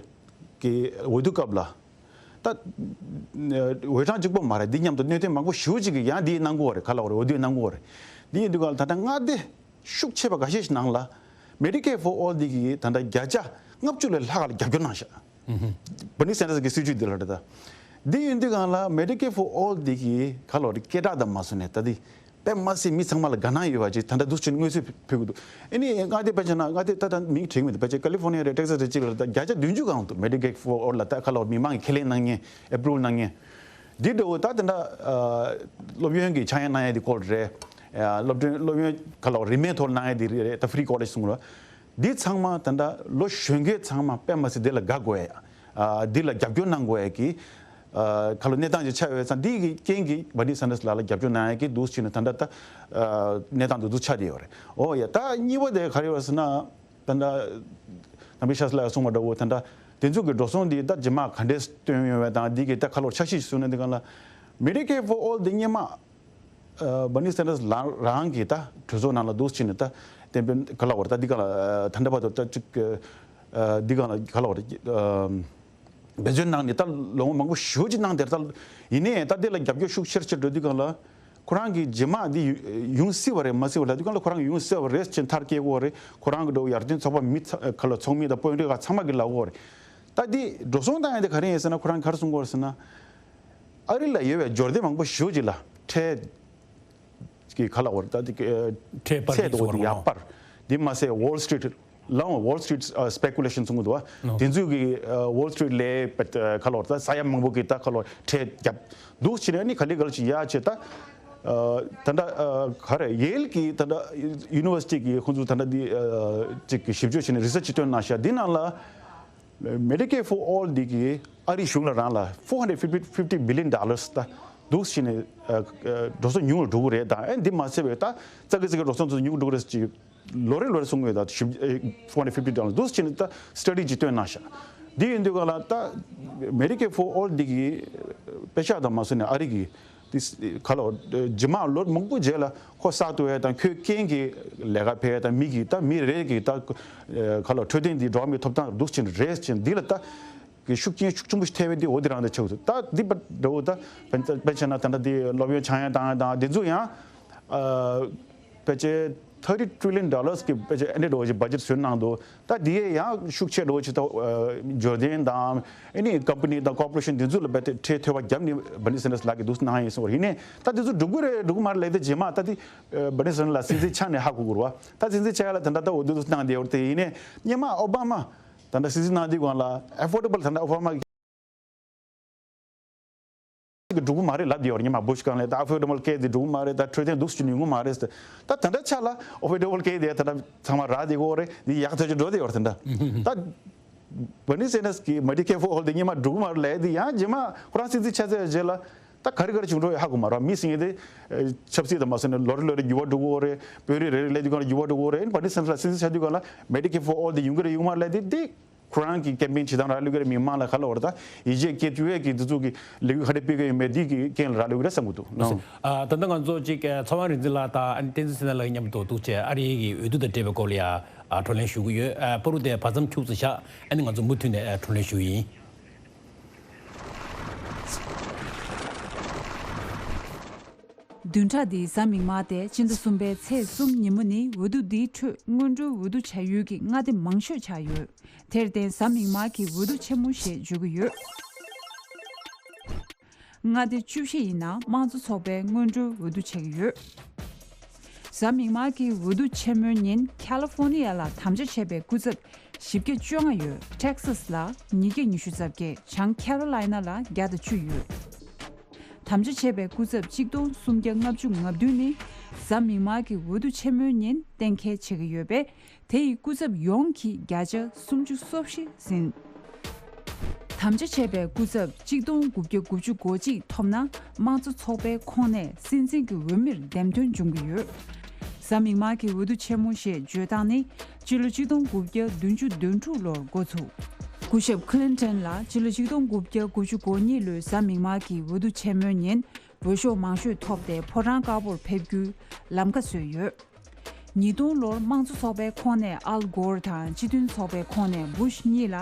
གི་འོས་བསྡུ་སྐབས་ལ་ད་འོས་གྲངས་གཅིག་པོ་མ་རེད། འདི་མཉམ་དུ་གནད་དོན་མང་པོ་ཞེ་པོ་ཅིག་གིས་ཡང་འདི་གནང་གི་ཡོད་རེད། ག་ལབ་དགོས་རེད། འོས་བསྡུ་གནང་གི་ཡོད་རེད། འདི་ཡིན་དུས་སྒང་ལ་ད་ལྟ་མངའ་སྡེ་ཤུགས་ཆེ་བ་འགའ་ཤས་ཤིག་ནང་ལ་Medicaid for All འདི་གིས་ད་ལྟ་བརྒྱ་ཆ་ལྔ་བཅུ་ལས་ལྷག་ལ་རྒྱབ་སྐྱོར་གནང་ཤག་ཨུ་ཧུ། བར་ནི་སན་ཌར་སི་གི་སྲིད་ཇུས་འདི་ལ་རེད། ད་འདི་ཡིན་དུས་སྒང་ལ་Medicaid for All འདི་གིས་ག་ལབ་དགོས་རེད། སྐད་གྲགས་དང་མ་སོང་ནས་ད་འདི་དཔེ་མ་སྲིད་མི་ཚང་མ་ལ་དགའ་སྣང་ཡོད་པ་ཅིག་ད་ལྟ་འདུག་སེ་མངོན་གསལ་ཕུལ་གྱི་འདུག་ཨ་ནི་མངའ་སྡེ་དཔེ་བྱས་ན་མངའ་སྡེ་ད་ལྟ་མིང་དྲན་གྱི་མི་འདུག་ཕལ་ཆེར་ཀ་ལི་ཧྥོར་ནི་ཡ་རེད། ཊེག་སཱ་སི་རེད། གཅིག་ལ་ད་བརྒྱ་ཆ་བདུན་ཅུ་སྒང་འདུག Medicaid for All ལ་ད་ག་ལབ་དགོས་རེད། མི་མང་གིས་ཁས་ལེན་གནང་མཁན། ཨེ་པུ་རུབ་གནང་མཁན། འདི་འདྲ་བོ་ད་དེ་འདྲ་ཨ་སློབ་ཡོན་གྱི་ཆག་ཡང་གནང་ཡ་དེ་སྐོར་རེད། ཨ་སློབ་གྲྭའི་སློབ་ཡོན་ག་ལབ་རིན་མེད་ཐོག་གནང་ཡ་དེ་རེད། ད་Free College གསུང་རོགས། འདི་ཚང་མ་ད་ལྟ་ལོ་གཞོན་སྐྱེས་ཚང་མ་དཔེ་མ་སྲིད་དེ་ལ་དགའ་དགོས་ཡ། ཨ་འདི་ལ་རྒྱབ་སྐྱོར་གནང་དགོས་ཡ་གི་ཨ་ག་ལབ་གནས་སྟངས་ཅིག་ཆགས་ཡོད་ཙང་། འདི་གི་རྐྱེན་གྱིས་བར་ནི་སན་ཌར་སི་ལགས་ལ་རྒྱབ་སྐྱོར་གནང་ཡ་གི་འདུག་སེ་བྱས་ནས་ད་ལྟ་ད་ཨ་གནས་སྟངས་འདི་འདུག་ཆགས་བསྡད་ཡོད་རེད། ཨོ་ཡ། ད་གཉིས་པ་དེ་ག་རེ་ཡོད་ཟེར་ན། ད་ལྟ་ནམ་པི་ཤཱས་ལགས་གསུངས་པ་འདྲ་བོ་ད་ལྟ་དེ་ཚོ་གི་འགྲོ་སོང་འདི་ད་རྗེས་མ་ག་འདྲས་བཏོན་ཡོང་བ་དང་། འདི་གི་ད་ག་ལབ་འཆར་གཞི་ཞིག་བཟོས་ན། འདི་སྒང་ལ་Medicaid for All འདི་སྔོན་མ་ཨ་བར་ནི་སན་ཌར་སི་ལགས་རང་གི་ད་གྲོས་ཚོགས་ནང་ལ་འདུག་སེ་བྱས་ནས་ད་གཏན་འབེབས་ག་ལབ་དགོས་རེད། ད་འདི་སྒང་ལ་ཨ་ད་ལྟ་བར་དུ་ད་ཅིག་ཨ་འདི་སྒང་ལ་ག་ལབ་དགོས་རེད། ཨ་འབད་བརྩོན་གནང་ནས་ད་ལོ་ངོ་མང་པོ་ཞེ་པོ་ཅིག་གནང་དེར། ད་ཡིན་ནའི་ད་དེ་ལ་རྒྱབ་སྐྱོར་ཤུགས་ཆེར་ཆེར་འགྲོ་དུས་སྒང་ལ་ཁོ་རང་གིས་རྗེས་མ་འདི་ཡོང་སྲིད་པ་རེད་མ་སྲིད་པ་ལབ་དུས་སྒང་ལ། ཁོ་རང་གིས་ཡོང་སྲིད་པ་རེད་ཅེས་མཐར་སྐྱེལ་གྱི་ཡོད་རེད། ཁོ་རང་གི་འགྲོ་ཡར་ཐོན་ཚོགས་པ་མི་ཚ་ག་ལབ་ཚོགས་མི་དང་དཔོན་རིགས་ཁག་ཚང་མ་གིས་ལབ་ཀྱི་ཡོད་རེད། ད་འདི་འགྲོ་སོང་བཏང་ཡ་དེ་ག་རེ་ཡིན་ཟེར་ན། ཁོ་རང་གིས་ག་རེ་གསུང་གི་ཡོད་རེད་ཟེར་ན། ཨ་རི་ལ་ཡོད་པའི་འབྱོར་ལྡན་མང་པོ་ཞེ་པོ་ཅིག་ལ་ཁྲལ་གི་ག་ལབ་དགོས་རེད། ད་དེ་གི་ཁྲལ་སྤར་ཚད་དེ་ཚོ་ཡར་སྤར། དེ་མ་ཟད་Wall Street ལའང་Wall Street ཨ་speculation གསུང་གི་འདུག་བ། ནོ། དེ་ཚོས་གི་ཨ་Wall Street ལས་པ་ཨ་ག་ལབ་དགོས་རེད། ད་ས་ཡ་མང་པོ་གི་ད་ག་ལབ་དགོས་རེད། ཁྲལ་བརྒྱབ་འདུག་སེ་བྱས་ནས། ཨ་ནི་ག་ལེ་ག་ལེ་ཅིག་ཡར་བྱས། ད་ཨ་ད་ལྟ་ཨ་ག་རེ་ཡེལ་གི་ད་ལྟ་ཡུ་ནི་ཝར་སི་ཊི་གི་ཁོང་ཚོས་ད་ལྟ་འདི་ཨ་ཅིག་གི་ཞིབ་འཇུག་བྱས་ནས་རི་སར་ཆི་བཏོན་གནང་ཤག་འདི་ནང་ལ། Medicaid for All འདི་གིས་ཨ་རི་གཞུང་ལ་རང་ལ་four hundred fifty billion dollars ད་འདུག་སེ་བྱས་ནས་ཨ་ཨ་འགྲོ་སོང་ཉུང་རུ་འགྲོ་གི་རེད། ད་ཨ་འདི་མ་ཟད་པའི་ད་ཙག་གི་ཙིག་གི་འགྲོ་སོང་ཚོ་ཉུང་རུ་འགྲོ་གི་རེད་ཅེས་ལོ་རེ་ལོ་རེ་གསུང་གི་ཡོད། ད་ཞིབ་ཨ་four hundred fifty dollars འདུག་སེ་བྱས་ནས་ད་སི་ཊ་ཌི་ཅིག་བཏོན་གནང་ཤག་འདི་ཡིན་དུས་ག་ལ་ད་Medicare for All འདི་གི་དཔེ་ཆ་དང་མ་སོ་ནས་ཨ་རི་གི་དེ་ག་ལ་རྗེས་མ་ལོ་མང་པོ་རྗེས་ལ་ཁོ་གསར་གཏོད་ཡས་དང་ཁོའི་རྐྱེན་གྱི་ལས་ཀ་ཕེ་དང་མི་གི་ད་མི་རེ་གི་ད་ག་ལ་འཕྲོད་བསྟེན་འདི་འགྲོ་བ་མིའི་ཐོབ་ཐང་འདུག་ཕྱིན་རེས་ཕྱིན་འདི་ལ་ད་གི་ཤུགས་རྐྱེན་ཤུགས་ཆེན་པོ་ཞིག་ཐེབས་པའི་འདི་འོ་འདི་རང་ད་ཆགས་འདུག་ད་འདི་པ་འདྲ་བོ་ད་དཔེ་ཆ་ན་ད་ལྟ་འདི་སློབ་ཡོན་ཆང་ཡ་བཏང་ཡ་དང་འདི་ཚོ་ཡང་ཕལ་ཆེར་thirty trillion dollars གི་ཕལ་ཆེར་ཨ་འདྲ་འདྲ་བོ་ཞིག་budget བཟོས་གནང་འདུག་ད་འདི་ཡས་ཡང་ཤུགས་ཆེ་འདྲ་བོ་ཞིག་ད་འབྱོར་ལྡན་དང་ཨ་ནི་company དང་corporation འདི་ཚོ་ལ་ཕལ་ཆེར་ཁྲལ་ཐོལ་པ་བརྒྱབ་ནས་Bernie Sanders ལགས་ཀྱིས་འདུག་གནང་ཡིན་གསུངས་པ་རེད། ཡིན་ནའི་ད་འདི་ཚོ་འགྲུབ་ཀྱི་རེད་འགྲུབ་ཀྱི་མ་རེད་ལབ་དེ་རྗེས་མ་ད་འདི་Bernie Sanders ལ་སྲིད་འཛིན་ཆགས་ནས་ཧ་གོ་དགོས་རེད་བ། ད་སྲིད་འཛིན་ཆགས་ཡ་ལ་ད་ལྟ་ད་འོ་འདུག་འདུག་གནང་བསྡད་ཡོད་རེད། དེ་ཡིན་ནའི་སྔོན་མ་ཨོ་བྷ་མ་ད་ལྟ་སྲིད་འཛིན་གནང་དུས་སྒང་ལ་affordable ད་ལྟ་ཨོ་བྷ་མ་གི་འགྲོ་གི་མ་རེད་ལབ་བསྡད་ཡོད་རེད། སྔོན་མ་Bush སྒང་ལ་ད་affordable care དེ་འགྲོ་གི་མ་རེད། ད་འཕྲོད་བསྟེན་འདུག་སེ་ཡོང་གི་མ་རེད་ཟེར། ད་ད་ལྟ་ཆ་ལ་affordable care དེ་ད་ལྟ་ཚང་མ་རག་བསྡད་ཀྱི་ཡོད་རེད། འདི་ཡག་ཐག་ཆོད་འགྲོ་བསྡད་ཡོད་རེད། ད་ལྟ་ད་Bernie Sanders གི་Medicare for All དེ་སྔོན་མ་འགྲོ་གི་མ་རེད་ལབ། དེ་ཡང་རྗེས་མ་ཁོ་རང་སྲིད་འཛིན་ཆགས་ཚར་རྗེས་ལ་ད་ག་རེ་ག་རེ་བྱུང་འགྲོ་ཡོད་ཧ་གོ་མ་རེད། མི་ཟེར་མཁན་དེ་ཆབ་སྲིད་དང་མ་སོ་ནས་ལོ་རེ་ལོ་རེ་འགྱུར་བ་འགྲོ་གི་ཡོད་རེད། དཔོན་རིགས་རེ་རེ་སླེབས་དུས་སྒང་ལ་འགྱུར་བ་འགྲོ་གི་ཡོད་རེད། Bernie Sanders ལ་སྲིད་འཛིན་ཆགས་དུས་སྒང་ལ་Medicare for All དེ་ཡོང་གི་རེད་ཡོང་མ་རེད་ལབ། དེ་དེ་ཁོ་རང་གི་campaign བྱེད་སྟངས་རག་ལུས་ཀྱི་རེད། མི་མང་ལ་ག་ལབ་དགོས་རེད། ད་ཡིད་ཆེས་བསྐྱེད་ཐུབ་ཡས་ཀྱི་འདི་ཚོ་གི་ལས་འགུལ་ག་འདྲ་སྤེལ་གྱི་ཡོད་མེད་འདི་གི་རྐྱེན་ལ་རག་ལུས་ཀྱི་རེད་བསམ་གྱི་འདུག་ནོ། ཨ། ད་ལྟ་ང་ཚོ་གཅིག་ཚོར་བ་རིག་འཛིན་ལགས་དང་ཨ་ནི་བསྟན་འཛིན་བསོད་ནམས་ལགས་མཉམ་དུ་འདུག་བྱས་ཨ་རིའི་གི་འོས་བསྡུ་དང་འབྲེལ་བའི་སྐོར་ལ་ཡ་ཨ་བགྲོ་གླེང་ཞུ་གི་ཡོད། ཨ། པ་རུ་དེ་བར་མཚམས་འཁྱུག་ཙམ་བཞག་ཨ་ནི་ང་ཚོ་མུ་མཐུད་ནས་ཨ་བགྲོ་གླེང་ཞུ་གི་ཡིན། བདུན་ཕྲག་འདིའི་གཟའ་མིག་དམར་སྟེ་སྤྱི་ཟླ་གསུམ་པའི་ཚེས་གསུམ་ཉིན་མོ་ནི་འོས་བསྡུ་འདིའི་ཁྲོད་སྔོན་འགྲོའི་འོས་བསྡུ་བྱ་ཡུལ་གྱི་མངའ་སྡེ་མང་ཤོས་ཆགས་ཡོད། དེར་བརྟེན་གཟའ་མིག་དམར་གྱི་འོས་བསྡུ་ཆེན་མོ་ཞེས་བརྗོད་ཀྱི་ཡོད། མངའ་སྡེ་བཅུ་བཞི་ཡི་ནང་དམངས་གཙོ་ཚོགས་པའི་སྔོན་འགྲོའི་འོས་བསྡུ་བྱེད་ཀྱི་ཡོད། གཟའ་མིག་དམར་གྱི་འོས་བསྡུ་ཆེན་མོའི་ཉིན་ཁ་ལི་ཧྥོ་ནི་ཡ་ལ་དམ་བཅའ་བྱས་པའི་སྐུ་ཚབ་བཞི་བརྒྱ་བཅོ་ལྔ་ཡོད། ཊེག་སཱས་ལ་ཉིས་བརྒྱ་ཉི་ཤུ་རྩ་བརྒྱད། བྱང་ཁ་རོ་ལའི་ན་ལ་བརྒྱ་དང་བཅུ་ཡོད། དམ་བཅའ་བྱས་པའི་སྐུ་ཚབ་གཅིག་སྟོང་སུམ་བརྒྱ་ལྔ་བཅུ་ང་བདུན་ནི་གཟའ་མིག་དམར་གྱི་འོས་བསྡུ་ཆེན་མོའི་ཉིན་གཏན་འཁེལ་བྱེད་ཀྱི་ཡོད་པས། དེ་ཡི་སྐུ་ཚབ་ཡོངས་ཀྱི་བརྒྱ་ཆ་སུམ་ཅུ་སོ་བཞི་ཟིན། དམ་བཅའ་བྱས་པའི་སྐུ་ཚབ་གཅིག་སྟོང་དགུ་བརྒྱ་དགུ་བཅུ་གོ་གཅིག་ཐོབ་ན་དམངས་གཙོ་ཚོགས་པའི་ཁོངས་ནས་སྲིད་འཛིན་གྱི་འོས་མིར་འདེམས་ཐོན་འབྱུང་གི་ཡོད། གཟའ་མིག་དམར་གྱི་འོས་བསྡུ་ཆེན་མོ་ཞེས་བརྗོད་སྟངས་ནི་སྤྱི་ལོ་གཅིག་སྟོང་དགུ་བརྒྱ་བདུན་ཅུ་དོན་དྲུག་ལོར་འགོ་ཚུགས། སྐུ་ཞབས་ཁི་ལིན་ཏོན་ལ་སྤྱི་ལོ་གཅིག་སྟོང་དགུ་བརྒྱ་དགུ་བཅུ་གོ་གཉིས་ལོའི་གཟའ་མིག་དམར་གྱི་འོས་བསྡུ་ཆེན་མོའི་ཉིན་འོས་ཤོག་མང་ཤོས་ཐོབ་སྟེ་ཕོ་བྲང་དཀར་པོར་ཕེབས་རྒྱུའི་ལམ་ཁ་བཟོས་ཡོད། ཉིས་སྟོང་ལོར་དམངས་གཙོ་ཚོགས་པའི་ཁོངས་ནས་ཨལ་གོར་དང་སྤྱི་མཐུན་ཚོགས་པའི་ཁོངས་ནས་བུ་ཤ་གཉིས་ལ་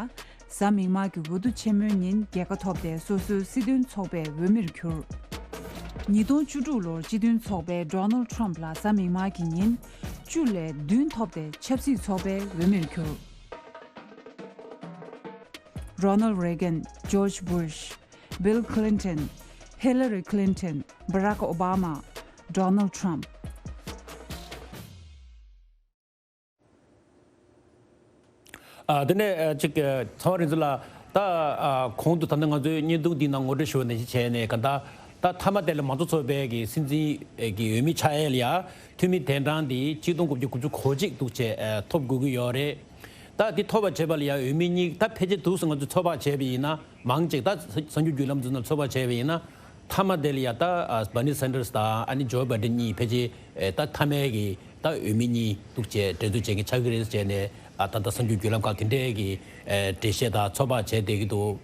གཟའ་མིག་དམར་གྱི་འོས་བསྡུ་ཆེན་མོའི་ཉིན་རྒྱལ་ཁ་ཐོབ་སྟེ་སོ་སོའི་སྲིད་དོན་ཚོགས་པའི་འོས་མིར་གྱུར། ཉིས་སྟོང་བཅུ་དྲུག་ལོར་སྤྱི་མཐུན་ཚོགས་པས་ཌོ་ནལ་ཌི་ཊརམ་ཕི་ལ་གཟའ་མིག་དམར་གྱི་ཉིན་བཅུ་ལས་བདུན་ཐོབ་སྟེ་ཆབ་སྲིད་ཚོགས་པའི་འོས་མིར་གྱུར། རོ་ནལ་ཌི་རེ་གན། ཇོརྗ་བུ་ཤ། བྷིལ་ཁི་ལིན་ཏོན། ཧི་ལ་རི་ཁི་ལིན་ཏོན། བྷ་རག་ཨོ་བྷ་མ། ཌོ་ནལ་ཌི་ཊརམ་ཕི། ཨ། དེ་ནས་ཨ་ཅིག་ཚོར་བ་རིག་འཛིན་ལགས། ད་ཨ་གོང་དུ་ད་ལྟ་ང་ཚོའི་བརྙན་ཐུང་འདི་ནང་ངོ་སྤྲོད་ཞུ་བ་ནང་བཞིན་བྱས་ནས་ག་ད་ད་མཐའ་མ་དེ་ལ་མང་གཙོ་ཚོགས་པའི་གི་སྲིད་འཛིན་གྱི་འོས་མི་ཆགས་ཡས་ལ་ཡ་འཐུས་མི་གདན་གྲངས་འདི་གཅིག་སྟོང་དགུ་བརྒྱ་དགུ་བཅུ་གོ་གཅིག་འདུག་བྱས་ཨ་ཐོབ་དགོས་ཀྱི་ཡོད་རེད། ད་འདི་ཐོབ་པ་བྱས་པ་ལ་ཡ་འོས་མི་གཉིས། ད་ཕལ་ཆེར་འདུག་སེ་ང་ཚོས་ཚོད་དཔག་བྱས་པ་ཡིན་ན། མང་ཆེ་ད་གསར་འགྱུར་བརྒྱུད་ལམ་ཚོ་ནང་ཚོད་དཔག་བྱས་པ་ཡིན་ན། མཐའ་མ་དེ་ལ་ཡ་ད་ཨ་Bernie Sanders དང་ཨ་ནི་Joe Biden གཉིས་ཕལ་ཆེར་ཨེ་ད་མཐའ་མའི་གི་ད་འོས་མི་གཉིས་འདུག་བྱས་འགྲན་བསྡུར་བྱེད་མཁན་ཆགས་ཀྱི་རེད་ཟེར་ནས་ཨ་ད་ད་གསར་འགྱུར་བརྒྱུད་ལམ་ཁག་དེ་འདྲས་ཀྱི་ཨེ་འགྲེལ་བཤད་དང་ཚོད་དཔག་བྱས་བསྡད་ཀྱི་འདུག་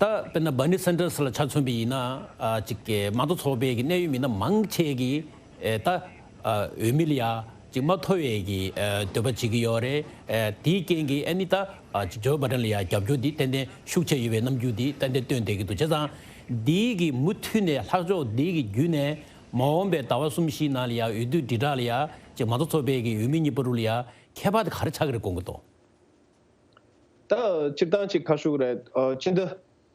ད་དཔེར་ན་Bernie Sanders ལ་ཆ་མཚོན་པ་ཡིན་ན་ཨ་ཅིག་གི་དམངས་གཙོ་ཚོགས་པའི་གི་གནད་ཡོད་མི་སྣ་མང་ཆེ་གིས་ཨེ་ད་ཨ་འོས་མི་ལ་ཡ་ཅིག་མ་ཐོབ་པའི་གི་ཨ་འདོད་པ་བྱེད་ཀྱི་ཡོད་རེད། ཨེ་དེའི་རྐྱེན་གྱིས་ཨ་ནི་ད་ཨ་ཅིག་Joe Biden ལ་ཡ་རྒྱབ་སྐྱོར་འདི་ཏན་ཏན་ཤུགས་ཆེ་ཡོད་པའི་རྣམ་འགྱུར་འདི་ཏན་ཏན་སྟོན་བསྡད་ཀྱི་འདུག་བྱས་ཙང་འདིའི་གི་མུ་མཐུད་ནས་ལྷག་ཕྱོགས་འདིའི་གི་བརྒྱུད་ནས་མ་འོངས་པའི་ཟླ་བ་གསུམ་བཞིའི་ནང་ལ་ཡ་འོས་བསྡུ་དྲིལ་བསྒྲགས་ལ་ཡ་ཅིག་མང་གཙོ་ཚོགས་པའི་གི་འོས་མི་གཉིས་བར་དུ་ལ་ཡ་ཁྱད་པར་དེ་ག་རེ་ཆགས་ཀྱི་རེད་དགོངས་ཀྱི་འདུག་ད་སྤྱིར་བཏང་ཅིག་ཁ་ཤུགས་རེད། ཨ་སྤྱི་ཟླ་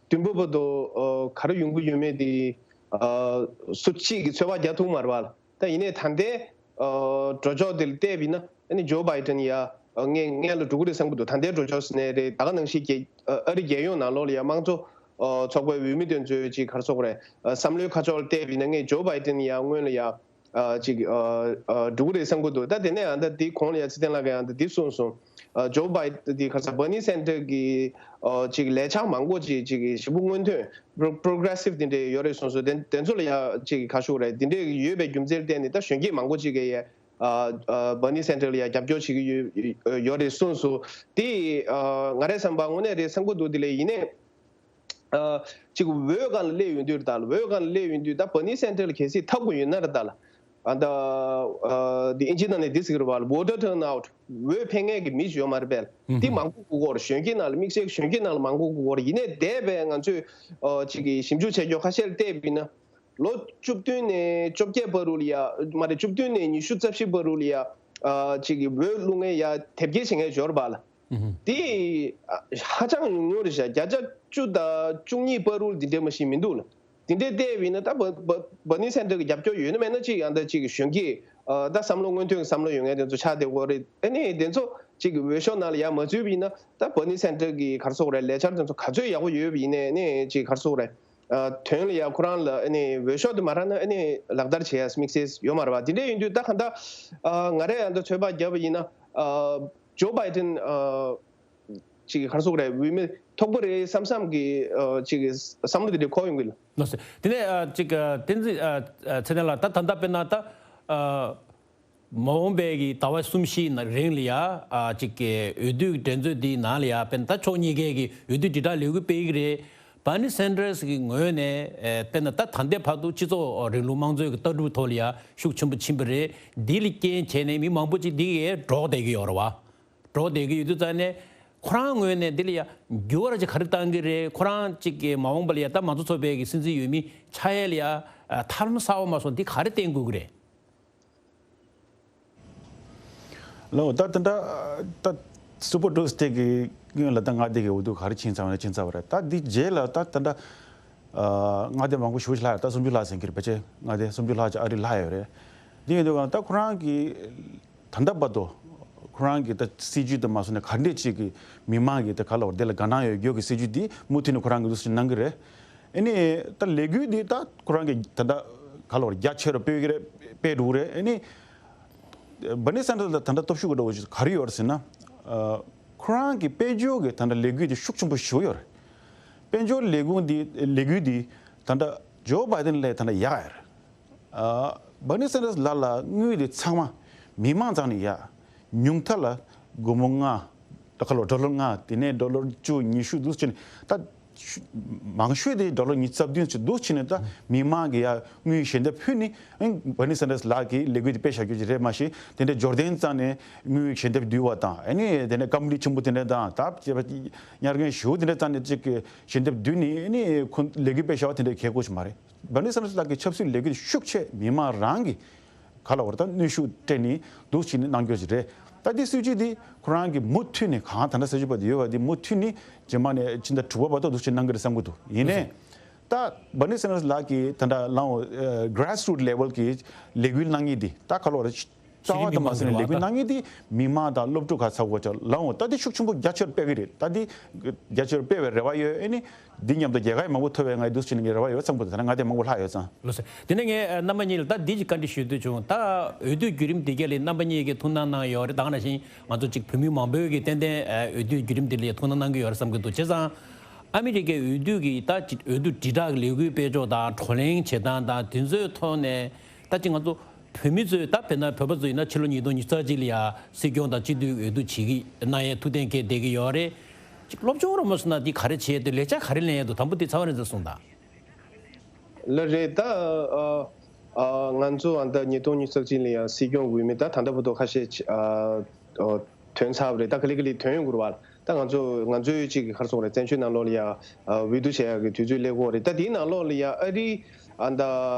བདུན་པ་བར་དུ་ཨ་ག་རེ་ཡོང་གི་ཡོད་མེད་དེ་ཨ་སུ་གཅིག་གིས་ཚོད་དཔག་རྒྱག་ཐུབ་མ་རེད་བ། ད་ཡིན་ནའི་ད་ལྟའི་ཨ་འགྲོ་ཕྱོགས་དེ་ལ་བལྟས་པ་ཡིན་ན་ཨ་ནི་ཇོ་བྷའི་ཏན་ཡ་ཨ་སྔོན་སྔོན་ལ་འགྲོ་གི་རེད་བསམ་གྱི་འདུག་ད་ལྟའི་འགྲོ་ཕྱོགས་ཟེར་ནའི་རེད། ད་ག་ནང་བཞིན་རྒྱལ་ཨ་ཨ་རི་རྒྱལ་ཡོངས་ནང་ལོགས་ལ་ཡ་དམངས་གཙོ་ཨ་ཚོགས་པའི་འོས་མི་དེ་ཚོའི་ཅིག་ག་རེ་ཟེར་དགོས་རེད། ཨ་བསམ་བློའི་ཁ་ཕྱོགས་ལ་བལྟས་པ་ཡིན་ན་སྔོན་ཇོ་བྷའི་ཏན་ཡ་སྔོན་ལ་ཡ། ཨ་ཅིག་ཨ་ཨ་འགྲོ་གི་རེད་བསམ་གྱི་འདུག་ད་དེ་ནས་ཨ་ད་འདི་གོང་ལ་ཡ་ཚེ་བརྟན་ལགས་ཀྱིས་ཨ་ད་འདི་གསུངས་སོང་། ཨ་ཇོ་བྷའི་ཏན་འདི་ག་རེ་ཟེར་Bernie Sanders གི་ཨ་ཅིག་ལས་འཆར་མང་པོ་ཅིག་ཅིག་ཞེ་པོ་སྔོན་ཐོན་པྲོ་པྲོ་གྷི་རེ་སིབ་དེ་འདྲས་ཡོད་རེད་གསུངས་སོང་། དེ་དེ་ཚོ་ལ་ཡ་ཅིག་ག་ཞུ་རེད། དེ་འདྲས་ཡོད་པའི་རྒྱུ་མཚན་ལ་བརྟེན་ནས་ད་གཞོན་སྐྱེས་མང་པོ་ཅིག་གིས་ཡ་ ཨ་ཨ་Bernie Sanders་ལ་ཡ་རྒྱབ་སྐྱོར་བྱེད་ཀྱི་ཡོད་ཡོད་རེད་གསུངས་སོང་། དེ་ཨ་ང་རའི་བསམ་པ་དངོས་གནས་རེད་བསམ་གྱི་འདུག། དེ་ལས་ཡིན་ནའི་ཨ་ཅིག་འོས་སྒང་ལ་སླེབས་ཡོང་དུས་རེད་ད་ལ། འོས་སྒང་ལ་སླེབས་ཡོང་དུས་ད་Bernie Sanders་ལ་གལ་སྲིད་ཐོབ་དགོས་ཡོད་ན་རེད་ད་ལ། ཨ་ད་ཨ་དེ་ཨིན་ཇི་ནང་ནས་དེ་ཟེར་གྱི་རེད་བ། Voter turnout། འོས་འཕེན་མཁན་གྱི་མི་ཞིག་ཡོད་མ་རེད་པས། དེ་མང་པོ་དགོས་ཀྱི་ཡོད་རེད། གཞོན་སྐྱེས་ནང་ལ་དམིགས་བསལ་གཞོན་སྐྱེས་ནང་ལ་མང་པོ་དགོས་ཀྱི་ཡོད་རེད། ཡིན་ནའི་འདས་པའི་ང་ཚོས་ཨ་ཅིག་གི་ཞིབ་འཇུག་བྱས་ཀྱོག་ཁ་ཤས་ལ་བལྟས་པ་ཡིན་ན། ལོ་བཅུ་བདུན་ནས་བཅོ་བརྒྱད་བར་དུ་ལ་ཡ་མ་རེད། བཅུ་བདུན་ནས་ཉི་ཤུ་རྩ་བཞི་བར་དུ་ལ་ཡ་ཨ་ཅིག་གི་འོས་བླུག་མཁན་ཡ་དེབ་སྐྱེལ་བྱེད་མཁན་ཡོད་རེད་པ་ལ། དེ་ཨ་ཧ་ཅང་ཉུང་ཉུང་རེད་ཤག། བརྒྱ་ཆ་བཅུ་དང་བཅུ་གཉིས་བར་དུ་འདི་འདྲ་མ་ཞིག་མི་འདུག་ལ། དེ་འདྲའི་བལྟས་པ་ཡིན་ན་ད་བ་བ་Bernie Sanders་གི་རྒྱབ་སྐྱོར་ཡོད་ན་མེད་ན་ཅིག་ཡང་ད་ཅིག་གི་གཞོན་སྐྱེས་ཨ་ད་བསམ་བློ་སྔོན་ཐོན་གྱི་བསམ་བློ་ཡོད་མཁན་དེ་ཚོ་ཆགས་བསྡད་ཀྱི་ཡོད་རེད། ཨ་ནི་དེ་ཚོ་ཅིག་གི་འོས་ཤོག་ནང་ལ་ཡ་མ་ཚུད་པ་ཡིན་ན་ད་Bernie Sanders་གི་ག་རེ་ཟེར་དགོས་རེད། ལས་འཆར་དེ་ཚོ་ག་ཚོད་ཡག་པོ་ཡོད་པ་ཡིན་ནའི་ཨ་ནི་ཅིག་ག་རེ་ཟེར་དགོས་རེད། ཨ་དོན་ལ་ཡ་ཁོ་རང་ལ་ཨ་ནི་འོས་ཤོག་དེ་མ་རག་ན་ཨ་ནི་ལག་བསྟར་བྱེད་ཡ་དམིགས་བསལ་ཡོད་མ་རེད་བ། དེ་འདྲ་ཡིན་དུས་ད་གང་ལྟར་ཨ་ང་རས་ཡང་ད་ཚོད་དཔག་བརྒྱབ་པ་ཡིན་ན་ཨ་ཇོ་བྷའི་ཏིན་ཨ་ཅིག་གི་ག་རེ་ཟེར་དགོས་རེད། འོས་མི་ཐོབ་ཀྱི་རེད་བསམ་བསམ་གྱི་ཨ་ཅིག་གི་བསམ་བློ་དེ་འདྲ་འཁོར་ཡོང་གི་ལ། ལགས་སོ། དེ་ནས་ཨ་ཅིག་ཨ་བསྟན་འཛིན་ཨ་ཨ་ཚེ་བརྟན་ལགས། ད་ད་ལྟ་དཔེར་ན་ད་ཨ་མ་འོངས་པའི་གི་ཟླ་བ་གསུམ་བཞིའི་ནང་རིང་ལ་ཡ་ཨ་ཅིག་གི་འོས་བསྡུའི་འགྲན་རྩོད་འདིའི་ནང་ལ་ཡ་དཔེར་ན་ད་ཕྱོགས་གཉིས་ཀའི་གི་འོས་བསྡུ་དྲིལ་བསྒྲགས་ལས་འགུལ་སྤེལ་གྱི་རེད། Bernie Sanders་གི་ངོས་ནས་ཨ་དཔེར་ན་ད་ད་ལྟའི་བར་དུ་སྤྱི་ཚོགས་རིང་ལུགས་དམངས་གཙོའི་གི་ལྟ་གྲུབ་ཐོག་ལ་ཡ་ཤུགས་ཆེན་པོ་ཕྱིན་པ་རེད། འདི་ལ་རྐྱེན་བྱས་ནས་མི་མང་པོ་ཅིག་འདི་གའི་འདྲོགས་བསྡད་ཀྱི་ཡོད་རེད་བ། འདྲོགས་བསྡད་ཀྱི་ཡོད་དུས་ཙང་ནས་ཁོ་རང་ངོས་ནས་འདི་ལ་ཡ་འགྱུར་བ་ཅིག་ག་རེ་གཏང་གི་རེད། ཁོ་རང་ཅིག་གི་མ་འོངས་པ་ལ་ཡ་ད་མང་གཙོ་ཚོགས་པའི་གི་སྲིད་འཛིན་འོས་མི་ཆགས་ཡས་ལ་ཡ་ཨ་ཐབས་ལམ་གསར་པ་མ་སོང་འདི་ག་རེ་བསྟན་དགོས་ཀྱི་རེད། ལགས་ད་ད་ལྟ་ད་Super Tuesday་གི་སྔོན་ལ་ད་མངའ་སྡེ་གི་འོས་བསྡུ་ག་རེ་ཕྱིན་ཚར་བ་ན་ཕྱིན་ཚར་བ་རེད། ད་འདི་རྗེས་ལ་ད་ད་ལྟ་ཨ་མངའ་སྡེ་མང་པོ་ཞེ་པོ་ཅིག་ལྷག་ཡོད། ད་སུམ་ཅུ་ལྷག་ཟིན་གྱི་རེད། ཕལ་ཆེར་མངའ་སྡེ་སུམ་ཅུ་ལྷག་ཅིག་ཨ་རི་ལྷག་ཡོད་རེད། འདི་ཡིན་དུས་གང་ད་ཁོ་རང་གི་ད་ལྟ་བར་དུ་ཁོ་རང་གི་ད་སྲིད་ཇུས་དེ་མ་སོང་ནས་ག་འདྲས་ཅིག་གི་མི་མང་གི་ད་ག་ལ་བར་དེ་ལ་དགའ་སྣང་ཡོད་རྒྱུ་གི་སྲིད་ཇུས་འདི་མུ་མཐུད་ནས་ཁོ་རང་གི་འདུག་སེ་གནང་གི་རེད། ཨ་ནི་ད་ལས་འགུལ་འདི་ད་ཁོ་རང་གི་ད་ལྟ་ག་ལ་བར་རྒྱ་ཆེ་རུ་སྤེལ་གི་རེད། སྤེལ་འགྲོ་གི་རེད། ཨ་ནི་Bernie Sanders་ལ་ད་ལྟ་སྟོབས་ཤུགས་གི་འདྲ་བོ་ཞིག་ག་རེ་ཡོད་རེད་ཟེར་ན། ཨ་ཁོ་རང་གི་དཔལ་འབྱོར་གི་ད་ལྟ་ལས་འགུལ་འདི་ཤུགས་ཆེན་པོ་ཞིག་ཡོད་རེད། དཔལ་འབྱོར་ལས་འགུལ་འདི་ལས་འགུལ་འདི་ད་ལྟ་ཇོ་བྷའི་ཏིན་ལས་ད་ལྟ་ཡག་ཡོད་རེད། ཨ་Bernie Sanders་ལག་ལ་དངུལ་དེ་ཚང་མ་མི་མང་རྩ་ནས་ཡག། ཉུང་མཐའ་ལ་སྒོར་མོ་ལྔ། ད་ག་ལོ་ཌོ་ལར་ལྔ། དེ་ནས་ཌོ་ལར་བཅུ་ཉི་ཤུ་འདུག་ཕྱིན་ད་ཤུ་མང་ཤོས་དེ་ཌོ་ལར་ཉི་ཤུ་རྩ་བདུན་ཅིག་འདུག་ཕྱིན་ད་མི་མང་གི་ཡ་དངུལ་ཞལ་འདེབས་ཕུལ་ནས་ཨ་ནི་Bernie Sanders་ལག་གི་ལས་འགུལ་དེ་སྤེལ་བཞག་རྒྱུ་ཅིག་རེད། མ་གཞི་དེ་འདྲའི་འབྱོར་ལྡན་རྩ་ནས་དངུལ་ཞལ་འདེབས་བསྡུས་པ་དང་ཨ་ནི་དེ་ནས་ཀམ་པ་ནི་ཆེན་པོ་དེ་འདྲ་དང་ད་ཉར་མཁན་ཞུ་དེ་འདྲ་རྩ་ནས་ཅིག་ཞལ་འདེབས་བསྡུས་ནས་ཨ་ནི་ཁོ་ལས་འགུལ་སྤེལ་བཞག་པ་དེ་འདྲའི་ཁེ་གོ་ཞིག་མ་རེད། Bernie Sanders་ལག་གི་ཆབ་སྲིད་ལས་འགུལ་ཤུགས་ཆེ་མི་མང་རང་གི་ག་ལ་བར་ད་གནོན་ཤུགས་སྤྲད་ནས་འདུག་བྱས་ནས་གནང་རྒྱུ་ཞིག་རེད། ད་འདི་སྲིད་ཇུས་འདི་ཁོ་རང་གི་མུ་མཐུད་ནས་གང་ད་ལྟ་སྲིད་ཇུས་པ་དེ་ཡོད་པ་འདི་མུ་མཐུད་ནས་རྗེས་མ་ནས་ཕྱི་ཟླ་དྲུག་པ་བར་དུ་འདུག་བྱས་གནང་གི་རེད་བསམ་གྱི་འདུག། ཡིན་ནའི་ད་Bernie Sanders་ལག་གི་ད་ལྟ་ལའང་grassroot level་གི་ལས་འགུལ་གནང་མཁན་འདི་ད་ག་ལ་བར་རྩ་བ་དུ་མ་ཟིན་ནས་ལས་འགུལ་གནང་མཁན་དེ་མི་མང་དང་སློབ་ཕྲུག་ཁ་ཚ་གོ་ཆ་ལའང་ད་དེ་ཤུགས་ཆེན་པོ་རྒྱ་ཆེར་སྤེལ་གི་རེད། ད་དེ་རྒྱ་ཆེར་སྤེལ་བའི་རེ་བ་ཡོད། ཨ་ནི་འདི་མཉམ་དུ་རྒྱལ་ཁ་ཡང་མང་པོ་ཐོབ་པའི་ང་ཡི་འདུག་ཕྱིན་ནས་རེ་བ་ཡོད་བསམ་གི་འདུག། ད་ནི་ང་དེ་མང་པོ་ལྷག་ཡོད་ཙང་། ལགས་སོ། དེ་ནས་ངས་ཨ་རྣམ་པ་གཉིས་ལ་ད་འདི་ཅིག་བཀའ་འདྲི་ཞུ་འདོད་བྱུང་། ད་འོས་བསྡུའི་བརྒྱུད་རིམ་འདི་ག་ལ་རྣམ་པ་གཉིས་ཀྱིས་ཐུགས་སྣང་གནང་ཡོད་རེད། ད་ག་ནང་བཞིན་ང་ཚོ་ཅིག་བོད་མི་མང་པོས་ཀྱིས་ཏན་ཏན་ཨ་འོས་བསྡུའི་བརྒྱུད་རིམ་འདི་ལ་ཐུགས་སྣང་གནང་གི་ཡོད་རེད་བསམ་གི་འདུག། བྱས་ཙང་ཨ་མི་རི་ཀའི་འོས་བསྡུ་གི་ད་ཅིག་འོས་བསྡུ་དྲིལ་བསྒྲགས་ལས་འགུལ་སྤེལ་ཕྱོགས་དང་བགྲོ་གླེང་བྱེད་སྟངས་དང་དེ་ཚོའི་ཐོག་ནས་ད་ཅིག་ང་ཚོ་བོད་མི་ཚོས་ད་དཔེར་ན་བོད་པ་ཚོ་ཡིན་ན་ཕྱི་ལོ་ཉིས་སྟོང་ཉི་ཤུ་རྩ་གཅིག་ལ་ཡ་སྲིད་སྐྱོང་དང་སྤྱི་འཐུས་འོས་བསྡུ་བྱེད་ཀྱི་གནང་ཡས་ཐུགས་གཏན་འཁེལ་བསྡད་ཀྱི་ཡོད་རེད། ཅིག་སློབ་སྦྱོང་རོགས་མ་སོང་ན་འདི་ག་རེ་བྱས་ཏེ་ལས་འཆར་ག་རེ་ལེན་ཡས་འདུག། དང་པོ་འདི་ཚ་བ་རིན་ཚ་གསུངས་དང་། ལགས་རེད། ད་ཨ་ཨ་ང་ཚོ་ཨ་ད་ཉིས་སྟོང་ཉི་ཤུ་རྩ་གཅིག་ལ་ཡ་སྲིད་སྐྱོང་འོས་མི་ད་ད་ལྟ་བར་དུ་ཁ་ཤས་ཨ་ཨ་ཐོན་ཚར་བ་རེད། ད་ག་ལེ་ག་ལེ་ཐོན་ཡོང་གི་རེད་བ། ད་ང་ཚོ་ང་ཚོའི་ཅིག་ག་རེ་ཟེར་དགོས་རེད། བཙན་བྱོལ་ནང་ལོགས་ལ་ཡ་ཨ་འོས་བསྡུ་བྱེད་ཡག་གི་དུས་ཚོད་སླེབས་ཀྱི་ཡོད་རེད། ད་དེའི་ནང་ལོགས་ལ་ཡ་ཨ་རི་ཨ་ད་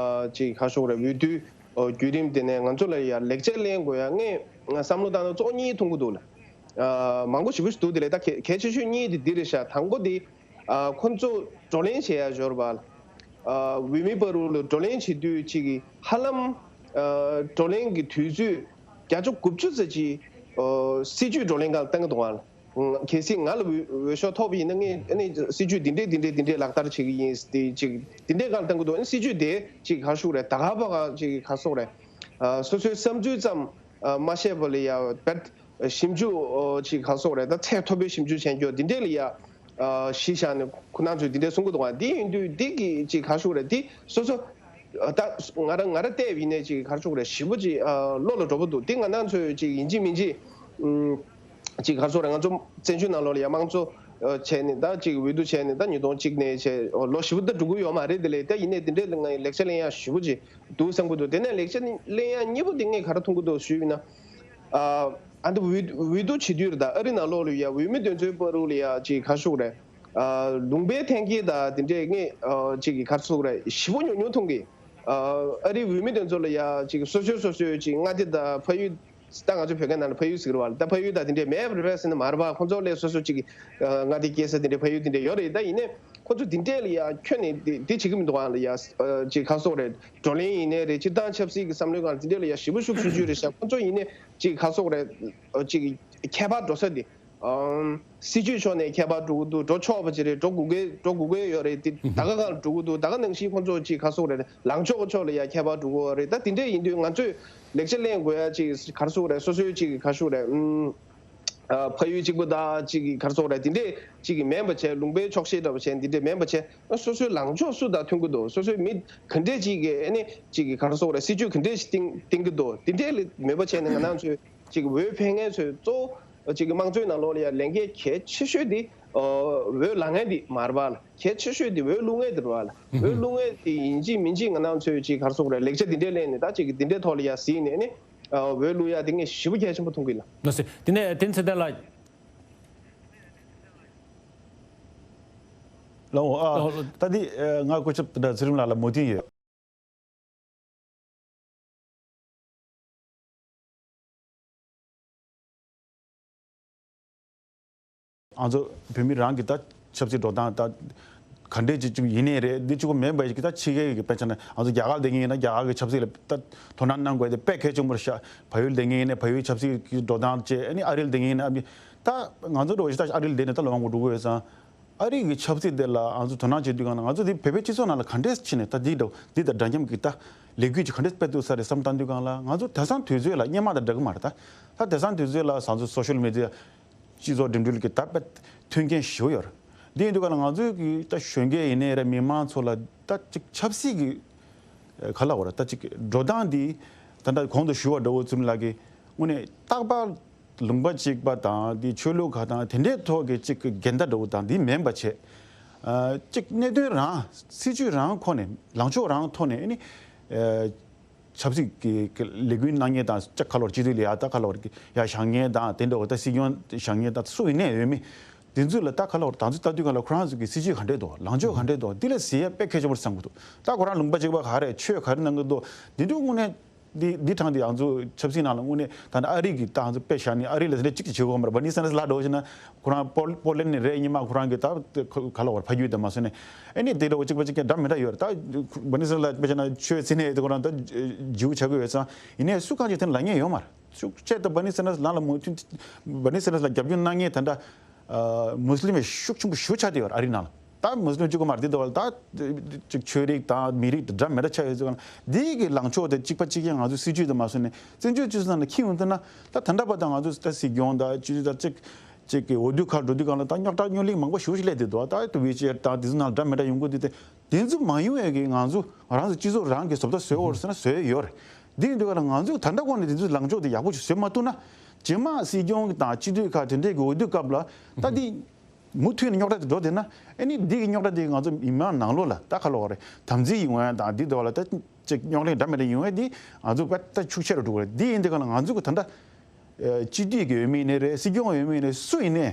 ཅིག་ག་རེ་ཟེར་དགོས་རེད། འོས་བསྡུ་ཨོ་བརྒྱུད་རིམ་དེ་ནས་ང་ཚོ་ལ་ཡ་ལེགས་ཆ་ལེན་དགོས་ཡ་ངས་ང་བསམ་བློ་བཏང་ན་གཙོ་བོ་གཉིས་མཐོང་གི་འདུག་ལ། ཨ་མང་པོ་ཞེ་པོ་ཞིག་འདུག། དེ་ལས་ད་གལ་གལ་ཆེ་ཤོས་གཉིས་དེ་འདི་རེད་ཤག། དང་པོ་དེ་ཨ་ཁོ་ཚོ་བགྲོ་གླེང་བྱེད་ཡ་ཞོར་བ་ལ་ཨ་འོས་མི་བར་དུ་ལ་བགྲོ་གླེང་བྱེད་དུས་ཅིག་གི་ཧ་ལམ་ཨ་བགྲོ་གླེང་གི་དུས་ཚོད་བརྒྱ་ཆ་དགུ་བཅུ་ཙམ་ཅིག་ཨ་སྲིད་ཇུས་བགྲོ་གླེང་སྒང་བཏང་གི་འདུག་ཨ། གལ་སྲིད་ང་ལ་འོས་འོས་ཤོག་ཐོབ་པ་ཡིན་ན་ངས་ཨ་ནི་སྲིད་ཇུས་འདི་འདྲས་འདི་འདྲས་འདི་འདྲས་ལག་བསྟར་བྱེད་ཀྱི་ཡིན་དེ་ཅིག་འདི་འདྲས་སྒང་བཏང་གི་འདུག། ཨ་ནི་སྲིད་ཇུས་དེ་ཅིག་ག་རེ་ཟེར་དགོས་རེད། ད་ག་པ་ག་ཅིག་ག་རེ་ཟེར་དགོས་རེད། ཨ་སོ་སོའི་བསམ་ཚུལ་ཙམ་ཨ་མ་བཤད་པ་ལ་ཡ་བད་ཞིབ་འཇུག་ཨོ་ཅིག་ག་རེ་ཟེར་དགོས་རེད། ད་ཚད་མཐོ་པོའི་ཞིབ་འཇུག་བྱེད་རྒྱུ་འདི་འདྲས་ལ་ཡ་ཨ་གཞི་བཞག་ནས་ཁོ་རང་ཚོས་འདི་འདྲས་གསུང་གི་འདུག་ག། འདི་ཡིན་དུས་འདི་གི་ཅིག་ག་རེ་ཟེར་དགོས་རེད། འདི་སོ་སོ་ ད་ང་རང་ང་རང་བལྟས་ཡིན་ནའི་ཅིག་ག་རེ་ཞུ་དགོས་རེད། ཞེ་པོ་ཅིག་བློ་ལ་འགྲོ་པོ་འདུག། དེ་ང་རང་ཚོས་ཅིག་ཡིན་གཅིག་མིན་གཅིག་ཅིག་ག་རེ་ཞུ་དགོས་རེད། ང་ཚོ་བཙན་བྱོལ་ནང་ལོགས་ལ་ཡ་དམངས་གཙོ་བྱས་ནས་ད་ཅིག་འོས་བསྡུ་བྱས་ནས་ད་ཉིས་སྟོང་གཅིག་ནས་བྱས་ལོ་བཞི་པོ་ད་འགྲོ་གི་ཡོད་མ་རེད། དེ་ལས་ད་ཡིན་ནའི་དེ་འདྲའི་ལ་ང་ལེགས་ཆ་ལེན་ཡ་ཞེ་པོ་ཅིག་འདུག་བསམ་གྱི་འདུག། དེ་ནས་ལེགས་ཆ་ལེན་ཡ་གཉིས་པོ་དེ་ངས་ག་རེ་མཐོང་གི་འདུག་ཞུས་ཡིན་ན། ཨ་འདི་འོས་འོས་བསྡུ་བྱེད་དུས་རེད། ད་ཨ་རི་ནང་ལོགས་ལ་ཡ་འོས་མི་འདི་ཚོའི་བར་དུ་ལ་ཡ་ཅིག་ག་རེ་ཞུ་དགོས་རེད། ལུང་པའི་འཐེན་འཁྱེར་དང་དེ་འདྲས་ངས་ཅིག་ག་རེ་ཞུ་དགོས་རེད། ཞེ་པོ་ཉུང་ཉུང་མཐོང་གི། ཨ་རིའི་འོས་མི་དེ་ཚོ་ལ་ཡ་ཅིག་སོ་སོའི་སོ་སོའི་ཅིག་མངའ་སྡེ་དང་ཕ་ཡུལ། ད་ང་ཚོ་བོད་སྐད་ནང་ལ་ཕ་ཡུལ་ཟེར་བ་ལ་ད་ཕ་ཡུལ་དང་དེ་འདྲས་མེད་པ་རེད་པས་ཟེར་ན་མ་རེད་པ། ཁོང་ཚོ་ལས་སོ་སོ་ཅིག་མངའ་སྡེ་སྐྱེས་ས་དེ་འདྲས་ཕ་ཡུལ་དེ་འདྲས་ཡོད་རེད། ད་ཡིན་ནའི་ཁོང་ཚོ་དེ་འདྲས་ལ་ཡ་ཁྱོན་ནས་དེ་དེ་བྱེད་ཀྱི་མི་འདུག་ག་ལ་ཡ། ཅིག་ག་རེ་ཞུ་དགོས་རེད། བགྲོ་གླེང་ཡིན་ནའི་རེད། སྤྱིར་བཏང་ཆབ་སྲིད་ཀྱི་བསམ་བློའི་སྒང་ལ་དེ་འདྲས་ལ་ཡ་ཞེ་པོ་ཤུགས་ཆེ་ཆེ་རེད་ཤག། ཁོང་ཚོ་ཡིན་ནའི་ཅིག་ག་རེ་ཞུ་དགོས་རེད། ཅིག་ཁྱད་པར་འགྲོ་ས་དེ། ཨམ། སྲིད་ཇུས་ཕྱོགས་ནས་ཁྱད་པར་འགྲོ་གི་འདུག། འགྲོ་ཆོག་པ་ཅིག་རེད། འགྲོ་དགོས་ཀྱི་འགྲོ་དགོས་ཀྱི་ཡོད་རེད། དེ་ད་ག་སྒང་ལ་འགྲོ་གི་འདུག། ད་ག་ནང་བཞིན་ཁོང་ཚོ་ཅིག་ག་རེ་ཞུ་དགོས་རེད། ལངས་ཕྱོགས་ཕྱོགས་ལ་ཡ་ཁྱད་པར་འགྲོ་གི་ཡོད་རེད། ད་དེ་འདྲས་ཡིན་དུས་ང་ཚོས་ལེགས་ཆ་ལེན་དགོས་ཡ་ཅིག་ག་རེ་ཞུ་དགོས་རེད། སོ་སོའི་ཅིག་ག་རེ་ཞུ་དགོས་རེད། ཨམ། ཨ་ཕ་ཡུལ་གཅིག་པུ་དང་ཅིག་ག་རེ་ཞུ་དགོས་རེད། དེ་འདྲས་ཅིག་མིན་པ་བྱས། ལུང་པའི་ཕྱོགས་ཞེན་འདྲ་པོ་བྱས། དེ་འདྲས་མིན་པ་བྱས། སོ་སོའི་ལངས་ཕྱོགས་སུ་དང་མཐུན་གྱི་འདུག། སོ་སོའི་མི་ག་འདྲས་ཅིག་གིས་ཨ་ནི་ཅིག་ག་རེ་ཞུ་དགོས་རེད། སྲིད་ཇུས་ག་འདྲས་ཞིག་བཏིང་བཏིང་གི་འདུག། དེ་འདྲས་ལ་མོས་པ་བྱས་ནས་ང་རང་ཚོའི་ཅིག་འོས་འཕེན་མཁན་ཚོའི་གཙོ་བོ་ཅིག་དམངས་གཙོའི་ནང་ལོགས་ལ་ཡ་ལས་འགན་གལ་ཆེ་ཤོས་དེ་འོས་ལངས་མཁན་དེ་མ་རེད་པ་ལ། གལ་ཆེ་ཤོས་དེ་འོས་བླུག་མཁན་དེ་རེད་པ་ལ། འོས་བླུག་མཁན་དེ་ཡིན་གཅིག་མིན་གཅིག་ང་རང་ཚོས་ཅིག་ག་རེ་ཞུ་དགོས་རེད། ལེགས་ཆ་དེ་འདྲས་ལེན་ནས་ད་ཅིག་དེ་འདྲས་ཐོག་ལ་ཡ་གཟིགས་ནས་ཨ་ནི་འོས་བླུག་ཡ་དེ་ངས་ཞེ་པོ་གལ་ཆེན་པོ་མཐོང་གི་ལ། ལགས་སོ། དེ་ནས་བསྟན་འཛིན་ཚེ་བརྟན་ལགས། ལགས་འོ། ཨ། ལགས་འོ། ད་འདི་ང་བཀོད་ཁྱབ་དེ་འདྲ་ཚེ་རིང་ལགས་ལ་མོས་མཐུན་ཡོད། ང་ཚོ་བོད་མི་རང་གི་ད་ཆབ་སྲིད་འགྲོ་སྟངས་ད་ག་འདྲས་ཅིག་ཅིག་ཡིན་ནའི་རེད། འདི་གཅིག་པོ་མིན་པ་ཞིག་གི་ད་ཕྱི་རྒྱལ་གྱི་དཔེ་ཆ་ནས་ང་ཚོ་རྒྱ་གར་བསྡད་མཁན་ཡིན་ན་རྒྱ་གར་གྱི་ཆབ་སྲིད་ལ་ད་དོ་སྣང་གནང་དགོས་དེ་དཔེ་གལ་ཆེན་པོ་རེད་ཤག། བལ་ཡུལ་བསྡད་མཁན་ཡིན་ན་བལ་ཡུལ་ཆབ་སྲིད་ཀྱི་འགྲོ་སྟངས་བཅས། ཨ་ནི་ཨ་རིར་བསྡད་མཁན་ཡིན་ན་ཨ་ནི་ད་ང་ཚོ་འགྲོ་བཞིན་ད་ཨ་རིར་བསྡད་ནས་ད་ལོ་མང་པོ་འགྲོ་གི་ཡོད་ཙང་། ཨ་རི་གི་ཆབ་སྲིད་དེ་ལ་ང་ཚོ་དོ་སྣང་བྱེད་དུས་སྒང་ལ་ང་ཚོ་འདི་བོད་པའི་སྤྱི་ཚོགས་ནང་ལ་ག་འདྲས་ཕྱིན་ནས་ད་འདི་འདྲ་འདི་དང་འདྲ་མཉམ་གྱི་ད་ལས་འགུལ་ཅིག་ག་འདྲས་སྤེལ་ཐུབ་ས་རེད་བསམ་བཏང་དུས་སྒང་ལ། ང་ཚོ་དེང་སང་དུས་ཚོད་ལ་སྔོན་མ་དང་འདྲ་གི་མ་རེད། ད་ད་དེང་སང་དུས་ཚོད་ལ་ང་ཚོ་སོ་ཤལ་མི་ཌི་ཡ་སྤྱི་ཚོགས་འགྲིམ་འགྲུལ་གྱི་ད་དཔེ་མཐུན་རྐྱེན་ཞེ་པོ་ཡོད་རེད། འདི་ཡིན་དུས་སྒང་ལ་ང་ཚོའི་གི་ད་གཞོན་སྐྱེས་ཡིན་ནའི་རེད། མི་མང་ཚོ་ལ་ད་ཅིག་ཆབ་སྲིད་ཀྱི་ག་ལ་བ་རེད། ད་ཅིག་འགྲོ་སྟངས་འདི་ད་ལྟ་གོང་དུ་ཞུ་བ་འདྲ་བོ་ཚུལ་ལགས་ཀྱིས་དངོས་གནས་རྟག་པར་ལུང་པ་གཅིག་པ་དང་དེ་ཆོས་ལུགས་ཁག་དང་དེ་འདྲའི་ཐོག་གི་གཅིག་གི་འགལ་ཟླ་འདྲ་བོ་དང་དེ་མིན་པ་བྱས། ཨ་གཅིག་གནད་དོན་རང་སྲིད་ཇུས་རང་ཁོ་ནས་ལངས་ཕྱོགས་རང་ཐོག་ནས་ཨ་ནི་ཨ་ཆབ་སྲིད་ཀྱི་ཀྱི་ལས་འགུལ་གནང་མཁན་དང་ཅག་ཁ་ལོར་སྤྱི་འཐུས་ལ་ཡ་ད་ཁ་ལོར་ཡ་བཞེངས་མཁན་དང་དེ་འདྲ་བོ་ད་སྲིད་སྐྱོང་བཞེངས་མཁན་དང་སུ་ཡིན་ནའི་འོས་མི་དེ་ཚོ་ལ་ད་ཁ་ལོར་དང་ཚོ་ལྟ་དུས་སྒང་ལ་ཁོ་རང་ཚོ་གི་སྲིད་ཇུས་ག་འདྲས་འདུག། ལངས་ཕྱོགས་ག་འདྲས་འདུག། འདི་ལ་གཟིགས་ཡ་དཔེ་གལ་ཆེན་པོ་རེད་བསམ་གི་འདུག། ད་ཁོ་རང་ལུང་པ་གཅིག་པ་ག་རེ་ཆོས་ག་རེ་གནང་གི་འདུག། འདི་འདྲ་དངོས་གནས། འདི་འདི་དྲངས་ཏེ་ང་ཚོ་ཆབ་སྲིད་ནང་ལ་དངོས་གནས་ད་ལྟ་ཨ་རི་གི་ད་ང་ཚོ་དཔེ་བཞག་ནས་ཨ་རི་ལ་དེ་འདྲ་གཅིག་ཀྱང་བྱེད་དགོས་མ་རེད། བྷར་ནི་སན་ཌར་སི་ལགས་འདྲ་བོ་བྱས་ན་ཁོ་རང་པོར་པོར་ལེན་ནས་རེད། སྔོན་མ་ཁོ་རང་གི་ད་ག་ལ་བར་ཕ་རྒྱུད་དེ་མ་སོང་ནས་ཨ་ནི་དེ་འདྲ་བོ་གཅིག་པ་གཅིག་རྐྱང་འདྲ་མི་འདྲ་ཡོད་རེད། ད་བྷར་ནི་སན་ཌར་སི་ལགས་དཔེ་བྱས་ན་ཆོས་ཚིག་ནས་དེ་ཁོ་རང་ད་བརྗེ་པོ་ཆགས་ཀྱི་ཡོད་ཙང་ཡིན་ནའི་སུ་གང་ཅིག་དེ་ལ་ཉན་ཡོད་མ་རེད། ཤུགས་ཆེད་དུ་བྷར་ནི་སན་ཌར་སི་ལགས་ལ་མོས་མཐུན། བྷར་ནི་སན་ཌར་སི་ལ་རྒྱབ་སྐྱོར་གནང་མཁན་ད་ལྟ་ཨ་མུ་སི་ལིམ་ཤུགས་ཆེན་པོ་ཞེ་པོ་ཆགས་བསྡད་ཡོད་རེད་ཨ་རི་ནང་ལ། ད་མུ་སི་ལིམ་གཅིག་པོ་མ་རེད། འདི་འདྲ་བ་ལ་ད་ཅིག་ཆོས་རིག་དང་མི་རིགས་དེ་འདྲ་མི་འདྲ་ཆགས་ཡོད་ཙང་འདི་གི་ལངས་ཕྱོགས་དེ་གཅིག་པ་གཅིག་རྐྱང་ང་ཚོའི་སྲིད་ཇུས་དེ་མ་བཟུང་ནས་བཙན་བྱོལ་སྤྱི་ཚོགས་ནང་ལ་འཁྱེར་ཡོང་ཐུབ་ན། ད་ད་ལྟ་བར་དུ་ང་ཚོ་ད་སྲིད་སྐྱོང་དང་སྤྱི་འཐུས་དང་གཅིག་གཅིག་གི་འོས་བསྡུ་ཁག་འགྲོ་དུས་སྒང་ལ་ད་རྙོག་དྲ་རྙོག་གླེང་མང་པོ་ཞེ་པོ་ཞིག་སླེབས་བསྡད་འདུག། ད་ཝི་ཆེ་ཊི་དང་དེ་ཚོ་ནང་ལ་འདྲ་མི་འདྲ་ཡོང་གི་འདུག། དེ་དེ་ཚོ་མ་ཡོང་ཡས་ཀྱི་ང་ཚོ་ང་རང་ཚོ་སྤྱི་ཚོགས་རང་གི་བཟོ་ལྟ་བཟོས་ཡོད་རེད་ཟེར་ན་བཟོས་ཡོད་རེད། འདི་ཡིན་དུས་སྒང་ལ་ང་ཚོས་ད་ལྟ་གོང་ནས་དེ་ཚོ་ལངས་ཕྱོགས་དེ་ཡག་པོ་ཞིག་བཟོས་མ་ཐུབ་ན། རྗེས་མ་སྲིད་སྐྱོང་དང་སྤྱི་འཐུས་ཁག་དེ་འདྲས་ཀྱི་འོས་བསྡུ་སྐབས་ལ་ད་འདི་མུ་མཐུད་ནས་རྙོག་དྲ་དེ་འགྲོ་བསྡད་ན། ཨ་ནི་འདི་གི་རྙོག་དྲ་དེ་ང་ཚོ་མི་མང་ནང་ལོགས་ལ་ད་ག་ལབ་དགོས་རེད། དམ་འཛིན་ཡོང་ཡ་དང་འདི་འདྲ་བ་ལ་ད་ཅིག་རྙོག་གླེང་འདྲ་མི་འདྲ་ཡོང་ཡ་འདི་ང་ཚོ་དཔེ་ད་ཤུགས་ཆེ་རུ་འགྲོ་གི་རེད། འདི་ཡིན་དུས་སྒང་ལ་ང་ཚོ་གི་ད་ལྟ་ཨ་སྤྱི་འཐུས་ཀྱི་འོས་མི་ཡིན་ནའི་རེད། སྲིད་སྐྱོང་འོས་མི་ཡིན་ནའི་སུ་ཡིན་ནའི་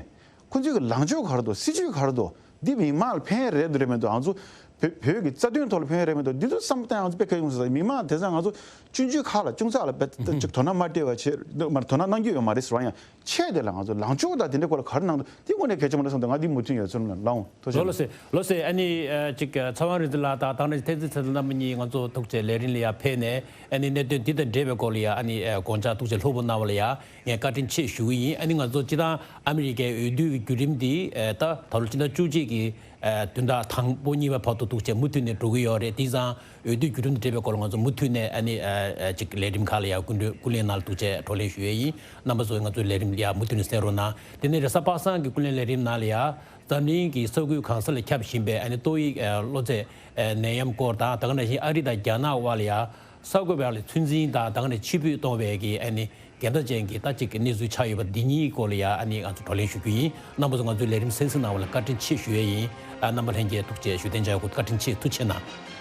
ཁོ་ཚོའི་གི་ལངས་ཕྱོགས་ག་རེ་འདུག། སྲིད་ཇུས་ག་རེ་འདུག། འདི་མི་མང་ལ་ཕན་རེད་འདུག་རེད་མི་འདུག། ང་ཚོ་བོད་བོད་ཀྱི་རྩ་དོན་ཐོག་ལ་ཕན་རེད་མི་འདུག། འདི་ཚོ་བསམ་བློ་བཏང་ང་ཚོ་དཔེ་གལ་ཡོང་ས་རེད། མི་མང་དེང་སང་ང་ཚོ་ཆུང་ཆུང་ཁག་ལ་ཅུང་ཙག་ལ་དཔེ་ཅིག་དོ་སྣང་མ་སྤྲད་པ་བྱས་མ་རེད། དོ་སྣང་གནང་རྒྱུ་ཡོད་མ་རེད་ཟེར་བ་ཡང་ཆེད་དེ་ལ་ང་ཚོ་ལངས་ཕྱོགས་དང་དེ་འདྲའི་སྐོར་ལ་ག་རེ་གནང་འདུག། འདི་དངོས་གནས་གལ་ཆེན་པོ་རེད་བསམ་འདུག། ང་འདི་མོས་མཐུན་ཡོད་ཚུལ་ལ་ལའང་ཐུགས་རྗེ་ལོ་ལོ་ཆེ། ལོ་ལོ་ཆེ། ཨ་ནི་ཨ་ཅིག་ཚེ་དབང་རིག་འཛིན་ལགས་དང་ད་ནི་བསྟན་འཛིན་ཚེ་བརྟན་རྣམ་པ་གཉིས་ང་ཚོ་ཐུགས་རྗེ་ལས་རིམ་ལ་ཡ་ཕེབས་ནས་ཨ་ནི་གནད་དོན་འདི་དང་འབྲེལ་བའི་སྐོར་ལ་ཡ་ཨ་ནི་ཨ་དགོངས་འཆར་ཐུགས་རྗེ་ལྷུག་པོ་གནང་བ་ལ་ཡ། ངས་བཀའ་དྲིན་ཆེ་ཞུ་གི་ཡིན། ཨ་ནི་ང་ཚོ་སྤྱིར་བཏང་ཨ་མི་རི་ཀའི་འོས་བསྡུའི་བརྒྱུད་རིམ་འདི་ཨ་ད་ད་ལོ་ཕྱི་ཟླ་བཅུ་གཅིག་གི་ཨ་བདུན་ཕྲག་དང་པོ་གཉིས་པ་བར་དུ་ཐུགས་རྗེ་མུ་མཐུད་ནས་འགྲོ་གི་ཡོད་རེད། དེང་སང་འོས་བསྡུའི་བརྒྱུད་རིམ་དང་འབྲེལ་བའི་སྐོར་ལ་ང་ཚོ་མུ་མཐུད་ནས་ཨ་ནི་ཨ་ཨ་ཅིག་ལས་རིམ་ཁག་ལ་ཡང་སྐུ་མགྲོན་སྐུ་ལས་གནང་ལ་ཐུགས་རྗེ་བགྲོ་གླེང་ཞུ་ཡས་ཡིན། རྣམ་པ་ཚོས་ང་ཚོའི་ལས་རིམ་ ཡ་མུ་མཐུད་ནས་གསན་རོགས་གནང་། དེ་ནས་རེས་གཟའ་པ་སངས་ཀྱི་ཀུན་གླེང་ལས་རིམ་ནང་ལ་ཡ། འཛམ་གླིང་གི་ས་ཁུལ་གང་ས་ལ་ཁྱབ་བཞིན་པའི་ཨ་ནི་ཏོག་དབྱིབས་གློ་ཚད་ནད་ཡམས་སྐོར་དང་། ད་ག་ནང་བཞིན་ཨ་རི་དང་རྒྱ་ནག་དབར་ལ་ཡ་གསར་འགོད་པ་ལ་ཚོད་འཛིན་དང་། ད་ག་ནང་ཕྱིར་འབུད་གཏོང་བའི་གི་ཨ་ནི་འགལ་ཟླ་ཅན་གྱི་ད་ཅིག་གི་གནས་ཚུལ་ཆགས་ཡོད་པ་འདི་གཉིས་སྐོར་ལ་ཡ་ཨ་ནི་ང་ཚོ་བགྲོ་གླེང་ཞུ་རྒྱུ་ཡིན། རྣམ་པ་ཚོ་ང་ཚོའི་ལས་རིམ་གསན་གཟིགས་གནང་བ་ལ་བཀའ་དྲིན་ཆེ་ཞུ་ཡས་ཡིན། རྣམ་པ་ལྷན་རྒྱས་ཐུགས་རྗེ་ཆེ། བཀའ་དྲིན་ཆེ། ཐུགས་རྗེ་གནང་།